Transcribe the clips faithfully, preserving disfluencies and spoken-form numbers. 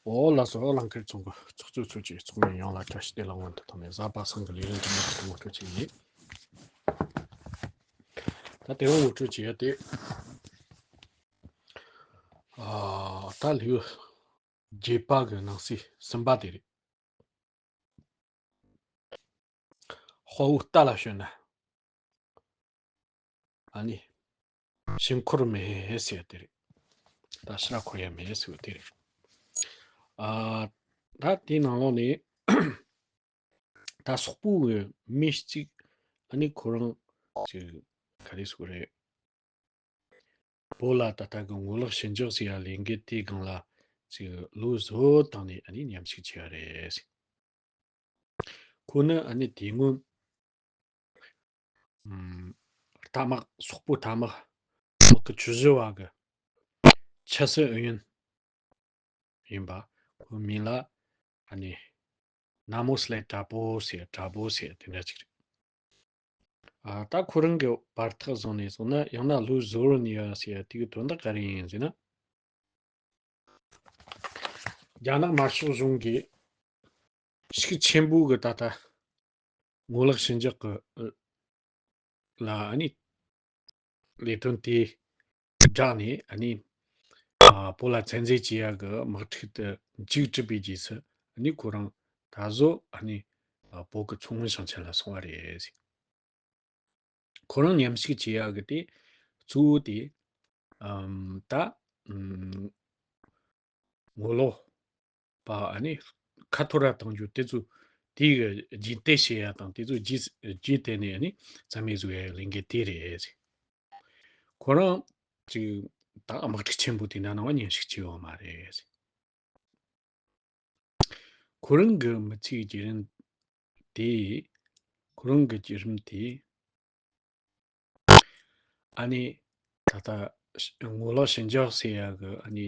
ཨོ་ལགས་སོ། ལང་ཀར་ཚོང་གི་ཚོགས་གཙོ་ཚོས་ཀྱི་ཚོགས་མི་ཡོངས་ལ་བཀྲ་ཤིས་བདེ་ལེགས་སྔོན་དུ་ཐོག་ནས་གཟའ་པ་སངས་ཀྱི་ལས་རིམ་དུ་མ་ཐུག་ངོ་སྤྲོད་བྱས་ཡིན། ད་དེ་རིང་ངོ་སྤྲོད་བྱེད་ཡ་དེ། ཨ་ད་ལེའུ་བརྒྱད་པ་གི་ནང་གསེས་གསུམ་པ་དེ་རེད། དཔའ་བོ་རྟ་ལ་ཞོན་ན། ཨ་ནི། ཕྱིར་འཁོར་མེད་ཟེར་དེ་རེད། ད་ཕྱིར་འཁོར་ཡ་མེད་ཟེར་དེ་རེད། ཨ། ད་དེའི་ནང་ལོགས་ནས། ད་སོག་པོ་གི་མི་གཅིག་ཨ་ནི་ཁོ་རང་ཅིག་ག་རེ་ཟེར་རེད། བོད་ལ་ད་ལྟ་གི་ངོ་ལོག་ཞི་འཇགས་ཟེར་ཡ་ལས་འགུལ་དེའི་སྒང་ལ་ཅིག་ལོ་བཟོ་བཏང་ནས་ཨ་ནི་མཉམ་ཞུགས་བྱས་པ་རེད། ཁོ་ནི་ཨ་ནི་དེ་སྔོན། ཨམ། རྟ་དམག་སོག་པོ་རྟ་དམག་དམག་གི་ཇུས་ཞུ་བ་གི་ཆུ་སྲིན་ཨུ་ཡོན་ཡིན་པ། ཁོའི་མིང་ལ་ཨ་ནི་ན་མོ་སི་ལེ་དྲག་པོ་ཟེར་དྲག་པོ་ཟེར་དེ་འདྲ་ཅིག་རེད། ཨ་ད་ཁོ་རང་གི་བར་ཐག་བཟུང་ནས་སོང་ན་ཡང་ན་ལོ་བཟོ་བར་ནུས་པ་ཟེར་དེ་གི་དོན་དག་ག་རེ་ཡིན་ཟེར་ན། རྒྱ་ནག་དམར་ཤོག་གཞུང་གིས་ཤུགས་ཆེན་པོ་གི་ད་ལྟ་ངོ་ལོག་ཞི་འཇགས་ཀྱི་ལ་ཨ་ནི་ལས་དོན་དེ་བསྒྲགས་ནས་ཨ་ནི་ཨ་བོད་ལ་བཙན་འཛུལ་བྱེད་ཡ་གི་དམག་འཁྲུག་དེ་མཇུག་གྲུབ་པའི་རྗེས་སུ་ཨ་ནི་ཁོ་རང་ད་གཟོད་ཨ་ནི་ཨ་བོད་ཀྱི་མཚོ་སྔོན་ཞིང་ཆེན་ལ་སོང་བ་རེད། ཁོ་རང་མཉམ་ཞུགས་བྱེད་ཡག་གི་དེ་གཙོ་བོ་དེ་ཨམ་ད་ཨམ་ངོ་ལོག་པ་ཨ་ནི་ཁ་འཐོར་ར་གཏོང་རྒྱུ་དེ་ཚོ་དེའི་གི་རྒྱུན་གཏན་བྱེད་ཡག་དང་དེ་ཚོ་རྒྱུན་རྒྱུན་གཏན་ནས་ཨ་ནི་རྩ་མེད་བཟོ་ཡག་ལས་འགུལ་དེ་རེད། ཁོ་རང་ཅིག་ད་དམག་འཁྲུག་ཆེན་པོ་དེ་འདྲ་ནང་མཉམ་ཞུགས་བྱས་ཡོད་མ་རེད། ཁོ་རང་གི་མི་ཚེའི་བརྒྱུད་རིམ་དེ། ཁོ་རང་གི་བརྒྱུད་རིམ་དེ། ཨ་ནི། ད་ལྟ་ངོ་ལོག་ཞི་འཇགས་ཟེར་ཡག་གི་ཨ་ནི་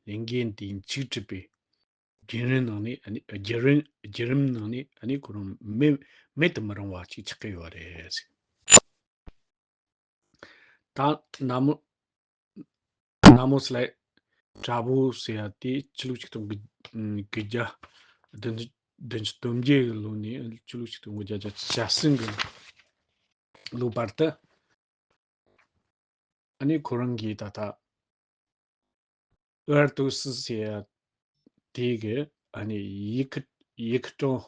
ལས་འགན་དེ་མཇུག་གྲུབ་པའི་བརྒྱུད་རིམ་ནང་ནས་ཨ་ནི་བརྒྱུད་རིམ་བརྒྱུད་རིམ་ནང་ནས་ཨ་ནི་ཁོ་རང་མེད་མེད་དུ་མི་རུང་བ་ཅིག་ཆགས་ཀྱི་ཡོད་རེད། ད་ན་མོ། ན་མོ་སི་ལེ་དྲག་པོ་ཟེར་ཡ་དེ་ཕྱི་ལོ་ཆིག་སྟོང་དགུ་བརྒྱ་བདུན་ཅུ་དོན་བརྒྱད་ཀྱི་ལོ་ནས་ཕྱི་ལོ་ཆིག་སྟོང་དགུ་བརྒྱ་བརྒྱད་ཅུ་གྱ་གསུམ་གྱི་ལོ་བར་དུ་ཨ་ནི་ཁོ་རང་གིས་ད་ལྟ་ཨུ་ར་ཏུ་སི་ཟེར་ཡ་དེ་གི་ཨ་ནི་ཡི་གེ་ཡི་གེ་ཀྲོང་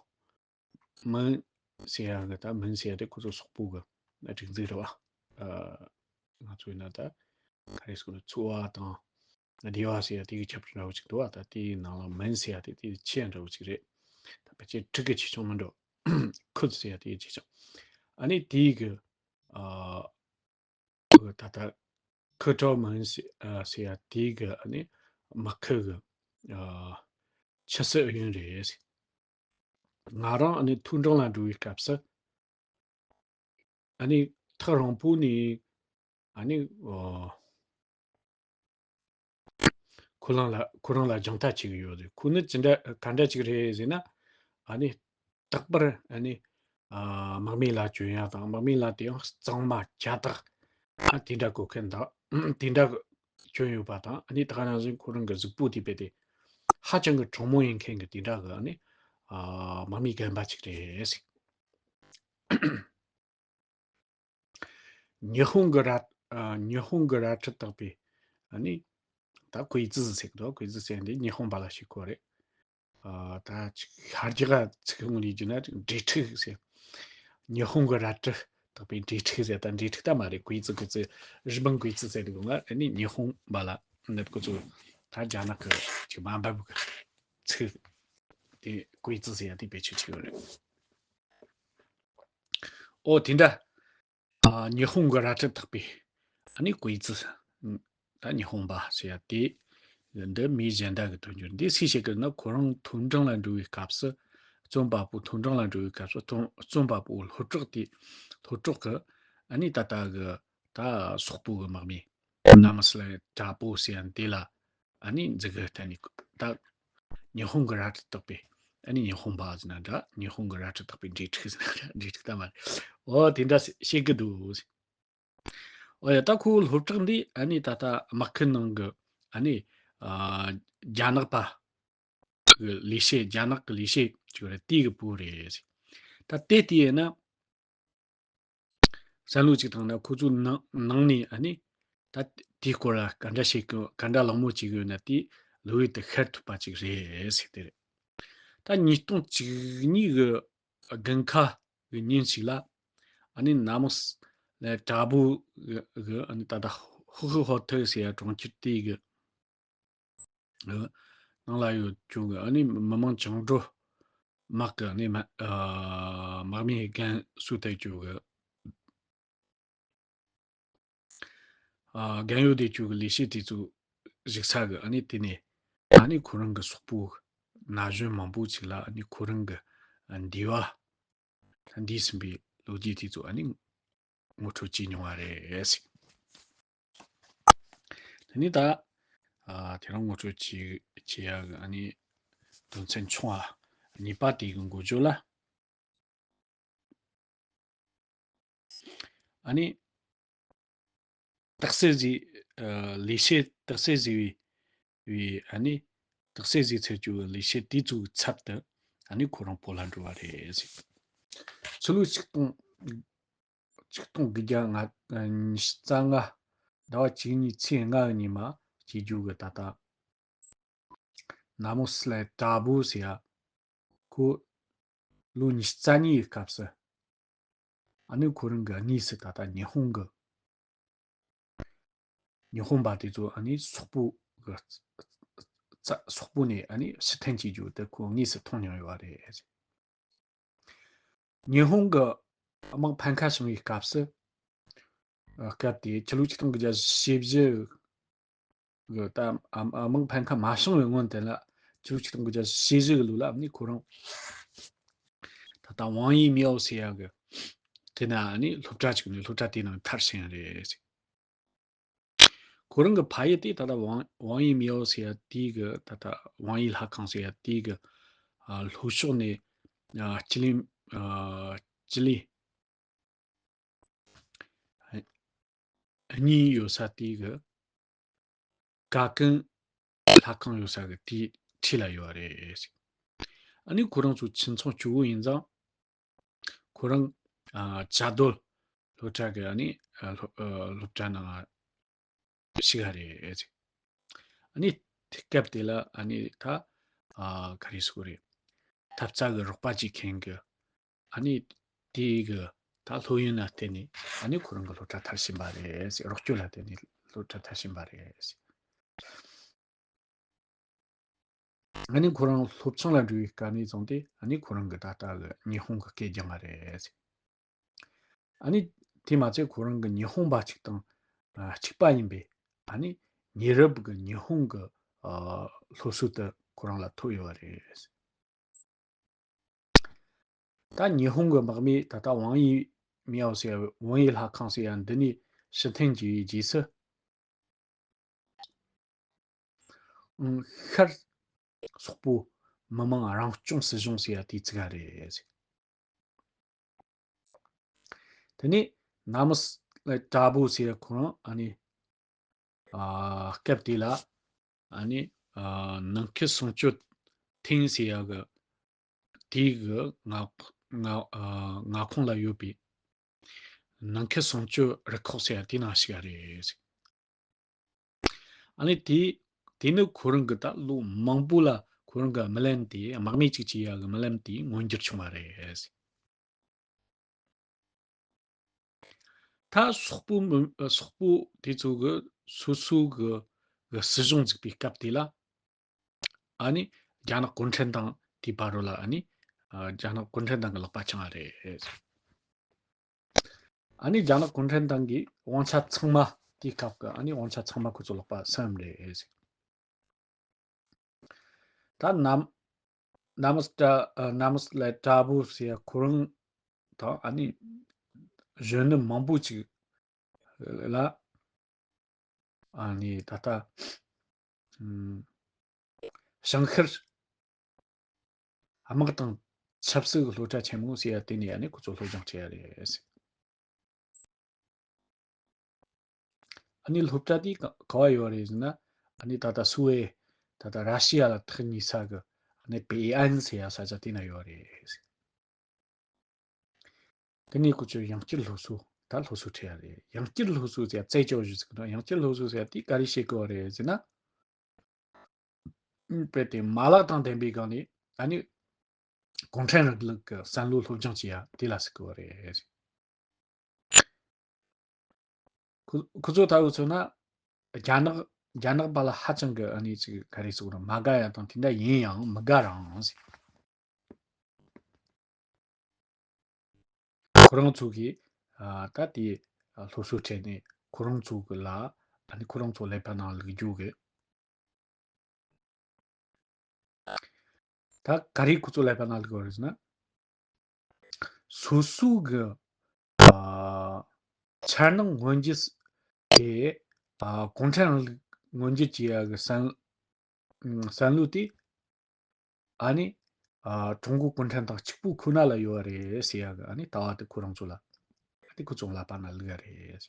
མིན་ཟེར་ཡ་གི་ད་མིན་ཟེར་ཡ་དེ་ཁོ་ཚོ་སོག་པོ་གི་སྒྲིག་འཛུགས་རེད་བ། ཨ་ང་ཚོ་ཡིན་ན་ད་ག་རེ་ཟེར་ན་ཚོ་བ་དང་སྡེ་བ་ཟེར་ཡ་དེ་གི་ཁྱབ་རྒྱ་འདྲ་བོ་ཅིག་འདུག་བ། ད་དེའི་ནང་ལ་མིན་ཟེར་ཡ་དེ་དེ་ཆེ་འདྲ་བོ་ཅིག་རེད། ད་ཕལ་ཆེར་ཁྲི་གི་ཆེ་ཆུང་མི་འདྲ། ཁུལ་ཟེར་ཡ་དེ་གི་ཆེ་ཆུང་། ཨ་ནི་དེའི་གི་ཨ། ད་ལྟ་ཁུ་ཁྲོ་མིན་ཟེར་ཨ་ཟེར་ཡ་དེ་གི་ཨ་ནི་དམག་ཁུལ་གི་ཨ་ཆུ་སྲིན་ཨུ་ཡོན་རེད། ང་རང་ཨ་ནི་མཐོ་འབྲིང་ལ་འགྲོ་བའི་སྐབས་སུ་ཨ་ནི་ཐག་རིང་པོ་ནས་ཨ་ནི་ཨོ། ཁོ་རང་ལ་ཁོ་རང་ལ་རྒྱང་ལྟ་བྱེད་ཀྱི་ཡོད་རེད། ཁོ་ནི་ཅི་འདྲ་ག་འདྲ་ཅིག་རེད་ཟེར་ན། ཨ་ནི་རྟག་པར་ཨ་ནི་ཨ་དམག་མི་ལ་གྱོན་ཡ་དང་དམག་མི་ལ་དེ་ཡང་གཙང་མ་ཇ་དག་ཨ་དེ་འདྲ་གོན་མཁན་དང་དེ་འདྲ་གྱོན་ཡོད་པ་དང་། ཨ་ནི་ད་ག་ནང་བཞིན་ཁོ་རང་གི་གཟུགས་པོ་དེ་རྦད་དེ་ཧ་ཅང་གི་དྲང་མོ་ཡིན་མཁན་གྱི་དེ་འདྲ་གི་ཨ་ནི་ཨ་དམག་མི་རྒན་པ་ཅིག་རེད། ཉི་ཧོང་གི་རལ་ཨ་ཉི་ཧོང་གི་རལ་གྲི་བཏགས་པའི་ཨ་ནི་ད་གུས་ཙི་ཟེར་གི་འདུག་གུས་ཙི་ཟེར་འདི་ཉི་ཧོང་པ་ལ་ཞུ་གོ་རེད། ཨ་ད་ཅིག་ཤར་རྒྱག་ཚིག་ངོ་ལ་བརྗོད་ན་འབྲེལ་ཕྲུག་ཟེར། ཉི་ཧོང་གི་རལ་གྲི་བཏགས་པའི་འབྲེལ་ཕྲུག་ཟེར། ད་འབྲེལ་ཕྲུག་ད་མ་རེད། གུས་ཙི་གུས་ཙི་རི་པིན་གུས་ཙི་ཟེར་གི་འདུག་ང་ཨ་ནི་ཉི་ཧོང་པ་ལ་ནི་ཁོ་ཚོ་ད་རྒྱ་ནག་གི་ཅིག་མ་འབབ་གི་ཚིག་དེ་གུས་ཙི་ཟེར་ཡ་དེ་བེད་སྤྱོད་བྱེད་ཡོད་རེད། ཨོ་དེ་འདྲ། ཨ་ཉི་ཧོང་གི་རལ་གྲི་བཏགས་པའི་ཨ་ནི་གུས་ཙི། ད་ཉི་ཧོང་པ་ཟེར་ཡ་དེ། འདི་མིའི་གཞན་དག་གི་དོན་སྦྱོར་འདི་སུས་བཤད་གི་ན། ཁོ་རང་མཐོ་འབྲིང་ལ་འགྲོ་བའི་སྐབས་སུ་རྩོམ་པ་པོ་མཐོ་འབྲིང་ལ་འགྲོ་བའི་སྐབས་སུ་རྩོམ་རྩོམ་པ་པོ་སློབ་གྲོགས་དེ་སློབ་གྲོགས་གི་ཨ་ནི་ད་ལྟ་གི་ད་སོག་པོ་གི་དམག་མི་ན་མ་སི་ལ་དྲག་པོ་ཟེར་ཡ་འདི་ལ་ཨ་ནི་འཛི་གི་ད་ནི་ད་ཉི་ཧོང་གི་རལ་གྲི་བཏགས་པའི་ཨ་ནི་ཉི་ཧོང་པ་ཟེར་ན་འདྲ། ཉི་ཧོང་གི་རལ་གྲི་བཏགས་པའི་འབྲེལ་ཕྲུག་ཟེར་ན་འདྲ། འབྲེལ་ཕྲུག་ད་མ་རེད། འོ་དེ་འདྲ་བཤད་གི་འདུག་འོ་ཡ་ད་ཁོའི་སློབ་གྲོགས་འདི་ཨ་ནི་ད་ལྟ་དམག་ཁུལ་ནང་གི་ཨ་ནི་ཨ་རྒྱ་ནག་པ་ གི་ལས་བྱེད་རྒྱ་ནག་གི་ལས་བྱེད་ཅིག་རེད། དེ་གི་བུ་རེད། ད་དེ་དེ་ཡིན་ན། བསམ་བློ་ཅིག་བཏང་ན་ཁོ་ཚོའི་ནང་ནང་ནས་ཨ་ནི་ད་དེའི་སྐོར་ལ་ག་འདྲ་བྱེད་དགོས། ག་འདྲ་གླེང་མོལ་བྱེད་དགོས་ན་དེ་ལོ་ཡུལ་དུ་ཤར་ཐུབ་པ་ཅིག་རེད་ཟེར་དེ་རེད། ད་ཉིས་སྟོང་བཅུ་གཉིས་གི་དགུན་ཁ་གི་ཉིན་ཞིག་ལ་ཨ་ནི་གནམ་ས་ལ་དྲག་པོ་གི་གི་ཨ་ནི་ད་ལྟ་ཧུ་ཧུ་ཧོ་ཐི་ཟེར་ཡ་གྲོང་ཁྱེར་དེ་གི་ནང་ལ་ཡོད་ཅོག་གི་ཨ་ནི་མི་མང་བཅིངས་འགྲོལ་དམག་གི་ཨ་ནི་མ་ཨ་དམག་མིའི་རྒན་གསོ་ཐད་ཅོག་གི་ཨ་རྒན་ཡོལ་དེ་ཅོག་གི་ལས་བྱེད་དེ་ཚོ་བཞུགས་ས་གི་ཨ་ནི་དེ་ནས་ཨ་ནི་ཁོ་རང་གི་སོག་པོ་ན་གཞོན་མང་པོ་ཅིག་ལ་ཨ་ནི་ཁོ་རང་གི་འདས་པ་འདས་ཟིན་པའི་ལོ་རྒྱུས་དེ་ཚོ་ཨ་ནི་ངོ་སྤྲོད་བྱས་མྱོང་བ་རེད། དེ་ནས་ད་ཨ་དེ་རིང་ངོ་སྤྲོད་བྱེད་བྱེད་ཡག་གི་ཨ་ནི་དོན་ཚན་ཆུང་བ་གཉིས་པ་དེ་གི་འགོ་བརྗོད་ལ། ཨ་ནི་རྟགས་གསལ་ཟེར་ཨ་ལས་བྱེད་རྟགས་གསལ་ཟེར་བའི་བའི་ཨ་ནི་རྟགས་གསལ་ཟེར་ཚར་རྒྱུ་གི་ལས་བྱེད་དེ་ཚོའི་ཚབ་ཏུ་ཨ་ནི་ཁོ་རང་བོད་ལ་འགྲོ་བ་རེད་ཟེར། ཕྱི་ལོ་ཆིག་སྟོང་ཆིག་སྟོང་དགུ་བརྒྱ་ལྔ་ཉི་ཤུ་རྩ་ལྔ་ཟླ་བ་བཅུ་གཉིས་ཚེས་ལྔ་གི་ཉིན་མ་སྐྱེས་རྒྱུ་གི་ད་ལྟ་ན་མོ་སི་ལའི་དྲག་པོ་ཟེར་ཡ། ཁོ་ལོ་ཉི་ཤུ་རྩ་གཉིས་ཀྱི་སྐབས་སུ་ཨ་ནི་ཁོ་རང་གི་གཉིས་སུ་ད་ལྟ་ཉི་ཧོང་གི་ཉི་ཧོང་པ་དེ་ཚོ་ཨ་ནི་སོག་པོ་གི་རྩ་སོག་པོ་ནས་ཨ་ནི་ཕྱིར་འཐེན་བྱེད་རྒྱུ་དེ་ཁོ་དངོས་སུ་མཐོང་མྱོང་ཡོད་རེད། ཉི་ཧོང་གི་དམག་ཕམ་ཁ་བྱུང་བའི་སྐབས་སུ་སྐབས་དེ་ཕྱི་ལོ་ཆིག་སྟོང་དགུ་བརྒྱ་བཞི་བཅུ་གི་ད་དམག་ཕམ་ཁ་མ་བྱུང་བའི་སྔོན་དེ་ལ་ཕྱི་ལོ་ཆིག་སྟོང་དགུ་བརྒྱ་བཞི་བཅུ་གི་ལོ་ལ་ཨ་ནི་ཁོ་རང་ད་ལྟ་ཝང་ཡི་མིའོ་ཟེར་ཡ་གི་དེ་ན་ཨ་ནི་སློབ་གྲྭ་ཅིག་ནས་སློབ་གྲྭ་དེའི་ནང་མཐར་ཕྱིན་རེད། ཁོ་རང་གི་ཕ་ཡུལ་དེ་ད་ལྟ་ཝང་ཝང་ཡི་མིའོ་ཟེར་ཡ་དེའི་གི་ད་ལྟ་ཝང་ཡི་ལྷ་ཁང་ཟེར་ཡ་དེའི་གི་ཨ་ལྷོ་ཕྱོགས་ནས་ཨ་སྤྱི་ལེ་ཨ་སྤྱི་ལེ་གཉིས་ཡོད་ས་དེའི་གི་ཀ་ཀན་ལྷ་ཁང་ཡོད་ས་གི་དེའི་འཁྲིས་ལ་ཡོད་རེད། ཨ་ནི་ཁོ་རང་ཚོ་ཁྱིམ་ཚང་གཅིག་པོ་ཡིན་ཙང་། ཁོ་རང་ཨ་བྱ་རྡོར་སློབ་གྲྭ་གི་ཨ་ནི་ཨ་སློབ་ཨ་སློབ་གྲྭ་ནང་ཞུགས་པ་རེད། ཨ་ནི་དེ་སྐབས་དེ་ལ་ཨ་ནི་ད་ཨ་ག་རེ་ཟེར་དགོས་རེད། ཐབ་ཚང་གི་རོགས་པ་ཅིག་མཁན་གི་ཨ་ནི་དེ་གི་ད་སློབ་ཡོན་ལ་བརྟེན་ནས་ཨ་ནི་ཁོ་རང་གི་སློབ་གྲྭ་མཐར་ཕྱིན་པ་རེད། རོགས་སྐྱོར་ལ་བརྟེན་ནས་སློབ་གྲྭ་མཐར་ཕྱིན་པ་རེད། ཨ་ནི་ཁོ་རང་སློབ་ཆུང་ལ་འགྲོ་བའི་སྐབས་ནས་བཟུང་སྟེ་ཨ་ནི་ཁོ་རང་གི་ད་ལྟ་གི་ཉི་ཧོང་གི་སྐད་སྦྱང་བ་རེད། ཨ་ནི་དེ་མ་ཚད་ཁོ་རང་གི་ཉི་ཧོང་པ་གཅིག་དང་ཨ་གཅིག་པ་ཡིན་པས་ཨ་ནི་ཉེ་རབས་ཀྱི་ཉི་ཧོང་གི་ཨ་སློབ་གསོ་དེ་ཁོ་རང་ལ་ཐོབ་ཡོད་པ་རེད། ད་ཉི་ཧོང་གི་དམག་མིས་ད་ལྟ་ཝང་ཡི་མིའོ་ཟེར་ཡ་ཝང་ཡི་ལྷ་ཁང་ཟེར་ཡ་འདི་ནས་ཕྱིར་འཐེན་བྱས་པའི་རྗེས་སུ། ཨང་། ཤར་སོག་པོ་མི་དམངས་རང་སྐྱོང་སྲིད་གཞུང་ཟེར་ཡ་དེ་བཙུགས་པ་རེད། དེ་ནས་ན་མོ་སི་ལའི་དྲག་པོ་ཟེར་ཡ་ཁོ་རང་ཨ་ནི་ཨ་སྐབས་དེ་ལ་ཨ་ནི་ཨ་ནང་ཁུལ་སྲུང་སྐྱོབ་ཐིང་ཟེར་ཡ་གི་དེའི་གི་མངའ་མངའ་ཨ་མངའ་ཁོངས་ལ་ཡོད་པའི་ནང་ཁུལ་སྲུང་སྐྱོབ་རུ་ཁག་ཟེར་ཡ་དེའི་ནང་ཞུགས་པ་རེད། ཨ་ནི་དེ་དེ་ནི་ཁོ་རང་གི་ད་ལོ་མང་པོ་ལ་ཁོ་རང་གི་རྨི་ལམ་དེ་དམག་མི་གཅིག་བྱེད་ཡག་གི་རྨི་ལམ་དེ་མངོན་འགྱུར་བྱུང་བ་རེད། ད་སོག་པོ་མི་སོག་པོ་དེ་ཚོ་གི་སོ་སོ་གི་གི་སྲིད་གཞུང་འཛུགས་པའི་སྐབས་དེ་ལ། ཨ་ནི་རྒྱ་ནག་གུང་ཁྲན་ཏང་དེའི་བར་རོ་ལ་ཨ་ནི་ཨ་རྒྱ་ནག་གུང་ཁྲན་ཏང་གི་ལག་པ་འཆང་བ་རེད། ཨ་ནི་རྒྱ་ནག་གུང་ཁྲན་ཏང་གི་དབང་ཆ་ཚང་མ་དེའི་སྐབས་ཀྱི་ཨ་ནི་དབང་ཆ་ཚང་མ་ཁོ་ཚོ་ལག་པ་སོན་རེད། ད་ནམ་ནམ་སྟ་ཨ་ནམ་སྟ་ལ་དྲག་པོ་ཟེར་ཁོ་རང་དང་ཨ་ནི་གཞོན་ནུ་མང་པོ་ཅིག་ལ་ཨ་ནི་ད་ལྟ་ཨམ་ཞང་ཤར་དམག་དང་ཆབ་སྲིད་ཀྱི་སློབ་གྲྭ་ཆེན་མོ་ཟེར་ཡ་དེ་ནས་ཨ་ནི་ཁོ་ཚོ་སློབ་སྦྱོང་བྱས་ཡ་རེད། ཨ་ནི་སློབ་གྲྭ་དེ་ག་ག་བ་ཡོད་རེད་ཟེར་ན། ཨ་ནི་ད་ལྟ་སུའེ་ད་ལྟ་ར་ཤི་ཡ་ལ་ཐག་ཉེ་ས་གི་ ནི་པེ་ཨན་ཟེར་ཡ་ས་ཆ་དེ་ན་ཡོད་རེད། དེ་ནས་ཁོ་ཚོས་ཡང་བསྐྱར་སློབ་གསོ་ད་སློབ་གསོ་ཁྲིད་ཡ་རེད། ཡང་བསྐྱར་སློབ་གསོ་ཟེར་ཡ་རྩེ་སྐྱོ་ཞུ་ཟིག་ན། ཡང་བསྐྱར་སློབ་གསོ་ཟེར་ཡ་དེ་ག་རེ་བྱེད་དགོས་པ་རེད་ཟེར་ན། དཔེ་དེ་མ་ལག་དང་ལྡན་པའི་སྒང་ནས་ཨ་ནི་གུང་ཁྲན་རིང་ལུགས་ཀྱི་བསམ་བློ་སློབ་སྦྱོང་བྱེད་ཡ་དེ་ལ་ཟེར་གི་ཡོད་རེད། ཁོ་ཁོ་ཚོ་ལྟ་བུ་མཚོན་ན་རྒྱ་ནག་རྒྱ་ནག་པ་ལ་ཧ་ཅང་གི་ཨ་ནི་ཅིག་ག་རེ་ཟེར་དགོས་རེད། མ་དགའ་ཡ་དང་དེ་འདྲ་ཡིན་ཡང་མི་དགའ་རང་ཟེར། ཁོ་རང་ཚོ་གིས་ཨ་ད་དེ་སློབ་གསོ་ཁྲིད་ནས་ཁོ་རང་ཚོ་གི་ལ་ཨ་ནི་ཁོ་རང་ཚོ་ཀླད་པ་ནང་བླུག་རྒྱུ་གི། ད་ག་རེ་ཁོ་ཚོ་ཀླད་པ་ནང་བླུག་པ་རེད་ཟེར་ན། སོ་སོ་གི་ཨ་འཆར་སྣང་མངོན་འགྱུར་དེ་ཨ་གུང་ཁྲན་རིང་ལུགས་མངོན་འགྱུར་བྱེད་ཡ་གི་བསམ་བསམ་བློ་དེ་ཨ་ནི་ཨ་ཀྲུང་གོ་གུང་ཁྲན་ཏང་གཅིག་པུ་ཁོ་ན་ལ་ཡོད་པ་རེད་ཟེར་ཡ་གི་ཨ་ནི་ལྟ་བ་དེ་ཁོ་རང་ཚོ་ལ་ཨ་ནི་ཁོ་ཚོ་ལག་པ་ན་བླུག་ཡ་རེད།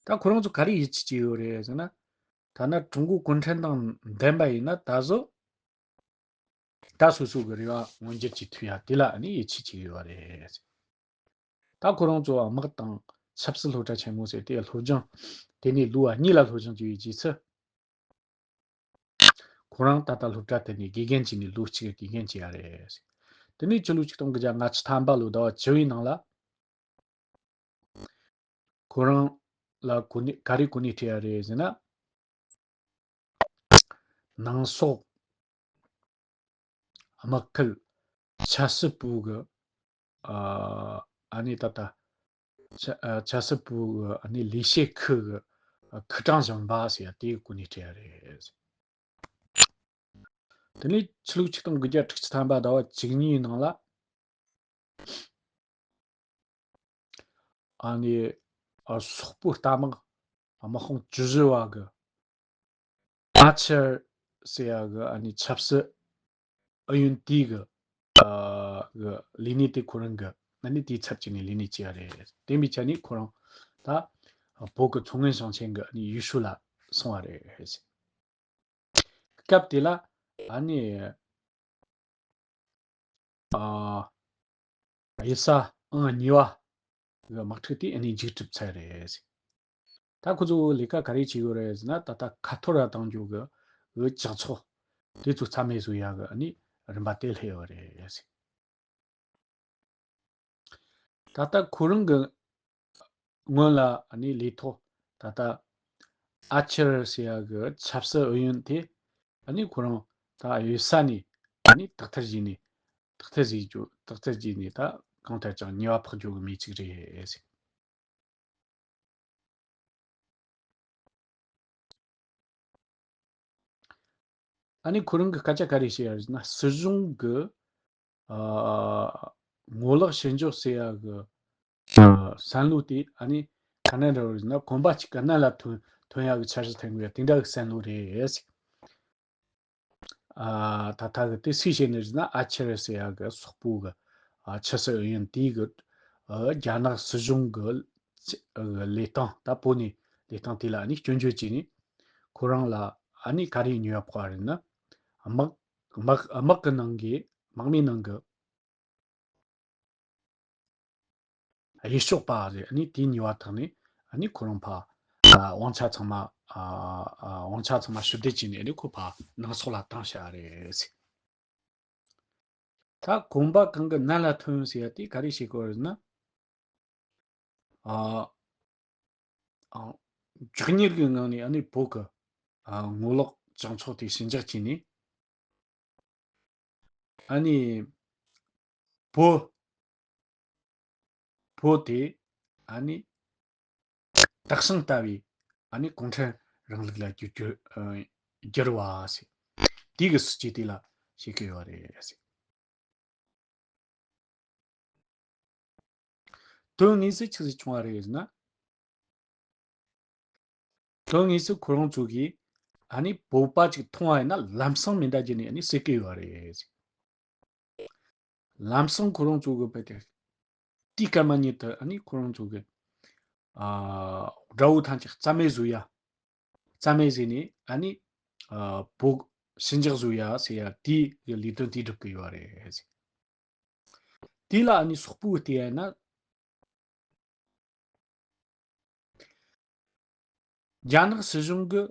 ད་ཁོ་རང་ཚོ་ག་རེ་ཡིད་ཆེས་བྱས་ཡོད་རེད་ཟེར་ན། ཐ་ན་ཀྲུང་གོ་གུང་ཁྲན་ཏང་འདེམས་པ་ཡིན་ན་ད་གཟོད་ད་སོ་སོ་གི་རེ་བ་མངོན་འགྱུར་བྱེད་ཐུབ་ཡ་དེ་ལ་ནི་ཡིད་ཆེས་བྱས་ཡོད་རེད། ད་ཁོ་རང་ཚོ་དམག་དང་ཆབ་སྲིད་སློབ་གྲྭ་ཆེན་མོ་ཟེར་དེ་སློབ་སྦྱོང་དེ་ནས་ལོ་གཉིས་ལ་སློབ་སྦྱོང་བྱས་པའི་རྗེས་སུ། ཁོ་རང་ད་ལྟ་སློབ་གྲྭ་དེ་ནས་དགེ་རྒན་བྱས་ནས་ལོ་གཅིག་དགེ་རྒན་བྱས་ཡ་རེད། དེ་ནས་ཕྱི་ལོ་ཆིག་སྟོང་དགུ་བརྒྱ་ལྔ་བཅུ་ཐམ་པ་ལོ་ཟླ་བ་བཅུ་པའི་ནང་ལ། ཁོ་རང་ལ་གོ་གནས་ག་རེ་གོ་གནས་སྤྲད་ཡ་རེད་ཟེར་ན། ནང་སོག་དམག་ཁུལ་ཆབ་སྲིད་པུའུ་གི་ཨ་ཨ་ནི་ད་ལྟ་ཆ་ཨ་ཆབ་སྲིད་པུའུ་གི་ཨ་ནི་ལས་བྱེད་ཁུལ་གི་ཨ་ཁུལ་ཀྲང་གཞོན་པ་ཟེར་ཡ་དེའི་གོ་གནས་སྤྲད་ཡ་རེད། དེ་ནས་ཕྱི་ལོ་ཆིག་སྟོང་དགུ་བརྒྱ་དྲུག་ཅུ་ཐམ་པ་ཟླ་བ་བཅུ་གཉིས་ནང་ལ་ཨ་ནི་ཨ་སོག་པོའི་རྟ་དམག་དམག་དཔུང་བཅུ་བཞི་པ་གི་ཨ་ཆེར་ཟེར་ཡ་གི་ཨ་ནི་ཆབ་སྲིད་ཨུ་ཡོན་དེའི་གི་ཨ་གི་ལས་གནས་དེ་ཁོ་རང་གི་ཨ་ནི་དེའི་ཚབ་བྱས་ནས་ལས་གནས་བྱས་པ་རེད། དེ་འདྲ་བྱས་ནས་ཁོ་རང་ད་བོད་གི་མཚོ་སྔོན་ཞིང་ཆེན་གི་ཨ་ནི་ཡུལ་ཤུལ་ལ་སོང་བ་རེད། སྐབས་དེ་ལ་ཨ་ནི་ཨ་གཡུལ་ས་ཨང་གཉིས་པ་གི་དམག་འཁྲུག་དེ་ཨ་ནི་མཇུག་གྲུབ་ཚར་རེད། ད་ཁོ་ཚོ་ལས་ཀ་ག་རེ་བྱེད་ཡོད་རེད་ཟེར་ན། ད་ལྟ་ཁ་འཐོར་ར་བཏང་རྒྱུ་གི་འོས་ཇག་ཚོགས་དེ་ཚོ་རྩ་མེད་བཟོ་ཡ་གི་ཨ་ནི་རིམ་པ་དེ་སླེབས་ཡོད་རེད། ད་ལྟ་ཁོ་རང་གི་སྔོན་ལ་ཨ་ནི་ལས་ཐོག་ད་ལྟ་ཨ་ཆེར་ཟེར་ཡ་གི་ཆབ་སྲིད་ཨུ་ཡོན་དེ་ཨ་ནི་ཁོ་རང་ད་གཡུལ་ས་ནས་ཨ་ནི་དག་ཐེར་བྱས་ནས་དག་ཐེར་བྱས་རྒྱུ་དག་ཐེར་བྱས་ནས་ད་གང་ལྟར་ཀྱང་ཉེས་པ་ཕོག་རྒྱུ་གི་མི་གཅིག་རེད། ཨ་ནི་ཁོ་རང་གི་སྐད་ཆ་ག་རེ་བཤད་ཡ་རེད་ཟེར་ན། སྲིད་གཞུང་གི་ཨ་ངོ་ལོག་བྱེད་འཇོག་ཟེར་ཡ་གི་ཨ་བསམ་བློ་དེ་ཨ་ནི་ག་འདྲ་འདྲ་བོ་རེད་ཟེར་ན། གོམ་པ་གཅིག་གི་སྣེ་ལ་ཐོན་ཐོན་ཡ་གི་འཆར་གཞི་འཐེན་དགོས་ཡ་དེ་འདྲ་གི་བསམ་བློ་རེད། ཨ་ད་ལྟ་གི་དེ་སུས་བཤད་ནི་རེད་ཟེར་ན། ཨ་ཆེར་ཟེར་ཡ་གི་སོག་པོ་གི་ཨ་ཆབ་སྲིད་ཨུ་ཡོན་དེའི་གི་ཨ་རྒྱ་ནག་སྲིད་གཞུང་གི་ལས་སྟངས། ད་བོད་ནས་ལས་སྟངས་དེ་ལ་ཨ་ནི་སྐྱོན་བརྗོད་བྱས་ནས་ཁོ་རང་ལ་ཨ་ནི་ག་རེ་ཉེས་པ་ཕོག་པ་རེད་ན། དམག་དམག་དམག་གི་ནང་གི་དམག་མིའི་ནང་གི་གཡུལ་ཕྱོགས་པ་རེད། ཨ་ནི་དེའི་ཉེས་པ་ཐོག་ནས་ཨ་ནི་ཁོ་རང་ཕར་ཨ་དབང་ཆ་ཚང་མ་ཨ་ཨ་དབང་ཆ་ཚང་མ་ཞུ་བདེ་བྱས་ནས་ཨ་ནི་ཁོ་ཕར་ནང་སོག་ལ་བཏང་བཞག་རེད། ད་གོམ་པ་གང་གི་སྣེ་ལ་ཐོན་ཟེར་ཡ་དེ་ག་རེ་བྱེད་དགོས་རེད་ན། ཨ་ཨ་མགྱོགས་མྱུར་གྱི་ངང་ནས་ཨ་ནི་བོད་ཀྱི་ཨ་ངོ་ལོག་ཇག་ཚོགས་དེ་ཞི་འཇགས་བྱས་ནས། ཨ་ནི་བོད་བོད་དེ་ཨ་ནི་དག་ཞིང་ལྟ་བའི་ཨ་ནི་གུང་ཁྲན་རིང་ལུགས་ལ་བསྒྱུར་བསྒྱུར་ཨ་བསྒྱུར་བ་ཟེར། དེ་གི་སྲིད་ཇུས་དེ་ལ་བྱེད་ཀྱི་ཡོད་རེད་ཟེར། དོན་དངོས་སུ་ཆི་ཟིག་བྱུང་བ་རེད་ཟེར་ན། དོན་དངོས་སུ་ཁོ་རང་ཚོ་གིས་ཨ་ནི་བོད་པ་ཅིག་མཐོང་བ་ཡིན་ན་ལམ་སང་མེ་མདའ་བརྒྱུད་ནས་ཨ་ནི་བསད་ཀྱི་ཡོད་རེད། ལམ་སང་ཁོ་རང་ཚོ་གི་བུ་དེ་དུས་སྐར་མ་ཉིད་དུ་ཨ་ནི་ཁོ་རང་ཚོ་གི་ཨ་དགྲ་བོ་ཐམས་ཅད་རྩ་མེད་བཟོ་ཡ། རྩ་མེད་བཟོས་ནས་ཨ་ནི་ ཨ་བོད་ཞི་འཇགས་བཟོ་ཡ་ཟེར་ཡ་དེའི་གི་ལས་དོན་དེ་སྒྲུབ་གི་ཡོད་རེད། དེ་ལ་ཨ་ནི་སོག་པོ་བལྟས་ཡ་ན། རྒྱ་ནག་སྲིད་གཞུང་གི་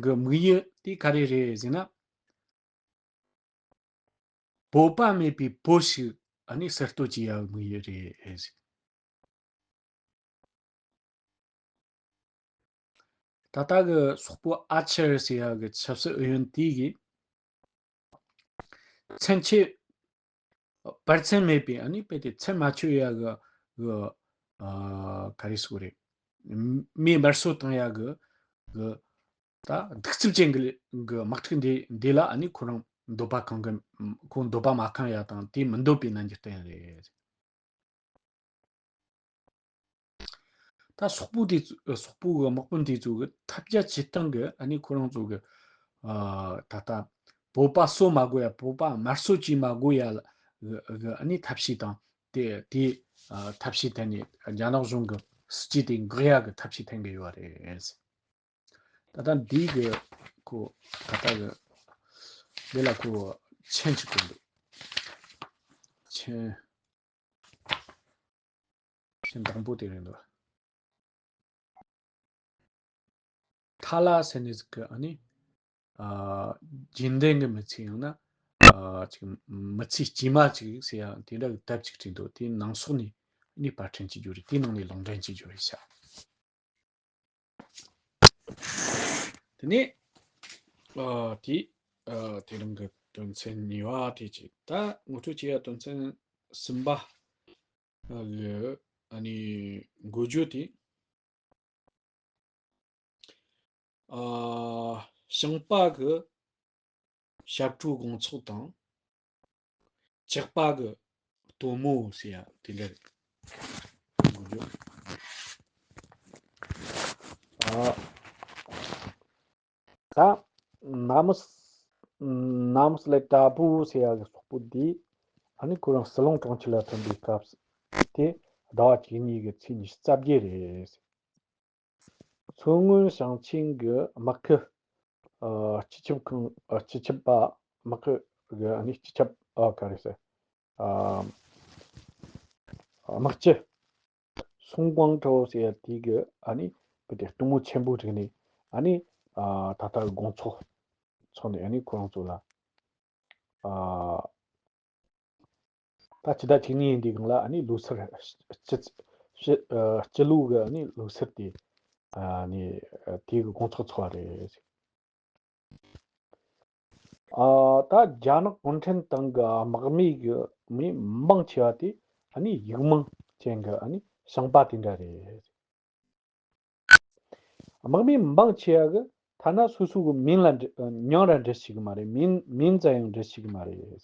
གི་དམིགས་ཡུལ་དེ་ག་རེ་རེད་ཟེར་ན། བོད་པ་མེད་པའི་བོད་ཞིག་ཨ་ནི་གསར་གཏོད་བྱེད་ཡ་དམིགས་ཡུལ་རེད། ད་ལྟ་གི་སོག་པོ་ཨ་ཆེར་ཟེར་ཡ་གི་ཆབ་སྲིད་ཨུ་ཡོན་དེ་གིས་མཚན་ཆད་བར་མཚམས་མེད་པའི་ཨ་ནི་དཔེ་དེ་མཚམས་མ་ཆོད་ཡ་གི་གི་ཨ་ག་རེ་ཟེར་དགོས་རེད། མི་དམར་གསོད་བཏང་ཡ་གི་གི་ད་གདུག་རྩུབ་ཅན་གི་གི་དམག་འཁྲུག་འདི་འདི་ལ་ཨ་ནི་ཁོ་རང་འདོད་པ་ཁེངས་གི། ཁོ་འདོད་པ་མ་ཁེངས་ཡ་དང་དེ་མི་འདོད་པའི་རྣམ་འགྱུར་བསྟན་རེད། ད་སོག་པོ་དེ་ཚོ་སོག་པོ་གི་དམག་དཔོན་དེ་ཚོ་གི་ཐབས་བརྒྱ་ཇུས་སྟོང་གི་ཨ་ནི་ཁོ་རང་ཚོ་གི་ཨ་ད་ལྟ་བོད་པ་གསོད་མ་དགོས་ཡ། བོད་པ་དམར་གསོད་བྱེད་མ་དགོས་ཡ་ལ་གི་གི་ཨ་ནི་ཐབས་ཤེས་དང་དེ་དེ་ཨ་ཐབས་ཤེས་ཐད་ནས་རྒྱ་ནག་གཞུང་གི་སྲིད་ཇུས་དེ་འགོག་ཡ་གི་ཐབས་ཤེས་ཐོན་གི་ཡོད་རེད། ད་ལྟ་འདི་གི་ཁོ་ད་ལྟ་གི་འདི་ལ་ཁོ་མཆན་གཅིག་བཀོད་འདུག་མཆན། མཆན་དང་པོ་དེ་རེད་འདུག་ཐ་ལ་ཟེར་ནས་ཟིག་གི་ཨ་ནི་ཨ་རྒྱུན་ལྡན་གི་མི་ཚེ་ཡང་ན་ཨ་ཅིག་མི་ཚེ་སྐྱིད་མ་ཅིག་ཟེར་ཡང་དེ་འདྲ་གི་དེབ་ཅིག་བྲིས་འདུག་དེའི་ནང་སོགས་ནས་ཨ་ནི་པར་སྐྲུན་བྱེད་རྒྱུ་རེད། དེའི་ནང་ནས་ལུང་འདྲེན་བྱེད་རྒྱུ་རེད་ཤག་དེ་ནས་ཨ་དེ་ཨ་དེ་རིང་གི་དོན་ཚན་གཉིས་པ་དེ་ཅིག་ད་ངོ་སྤྲོད་བྱེད་ཡ་དོན་ཚན་གསུམ་པ་ཨ་གི་ཨ་ནི་འགོ་བརྗོད་དེ། ཨ་ཞིང་པ་གི་ཞབས་བྲོའི་དགོང་ཚོགས་དང་། ཇག་པ་གི་སྟོན་མོ་ཟེར་ཡ་དེ་འདྲ་རེད། ཨ་ད་ནམ་ནམ་སླེ་དྲ་བུ་ཟེར་ཡ་གི་སོག་པོ་འདི་ཨ་ནི་ཁོ་རང་ཟི་ལིང་གྲོང་ཁྱེར་ལ་ཐོན་པའི་སྐབས་དེ་ཟླ་བ་བཅུ་གཉིས་གི་ཚེས་ཉི་ཤུ་རྩ་བརྒྱད་རེད། མཚོ་སྔོན་ཞིང་ཆེན་གྱི་དམག་ཁུལ་ཨ་སྤྱི་ཁྱབ་ཁང་ཨ་སྤྱི་ཁྱབ་པ་དམག་ཁུལ་གྱི་ཨ་ནི་སྤྱི་ཁྱབ་ཨ་ག་རེ་ཟེར་ཨ་དམག་སྤྱི་སུང་ཀོང་ཀྲོའུ་ཟེར་ཡ་དེ་གི་ཨ་ནི་བུ་དེ་སྟོན་མོ་ཆེན་པོ་བསྒྲིགས་ནས་ཨ་ནི་ཨ་ད་ལྟ་དགོང་ཚོགས་ཚོགས་ནས་ཨ་ནི་ཁོ་རང་ཚོ་ལ་ཨ། ད་སྤྱི་ཟླ་བཅུ་གཉིས་ཡིན་དུས་སྒང་ལ་ཨ་ནི་ལོ་སར་སྤྱི་སྤྱི་ཨ་སྤྱི་ལོ་གི་ཨ་ནི་ལོ་སར་དེ་ཨ་ནི་དེ་གི་དགོང་ཚོགས་ཚོགས་པ་རེད། ཨ་ད་རྒྱ་ནག་གུང་ཁྲན་ཏང་གི་དམག་མི་གི་མི་མང་ཆེ་བ་དེ་ཨ་ནི་ཡིག་མང་ཅན་གི་ཨ་ནི་ཞིང་པ་དེ་འདྲ་རེད། དམག་མི་མང་ཆེ་བ་གི་ཐ་ན་སོ་སོ་གི་མིང་ལ་འབྲི་མིང་ར་འབྲི་ཤེས་གི་མ་རེད། མིང་མིང་ཙམ་ཡང་འབྲི་ཤེས་གི་མ་རེད།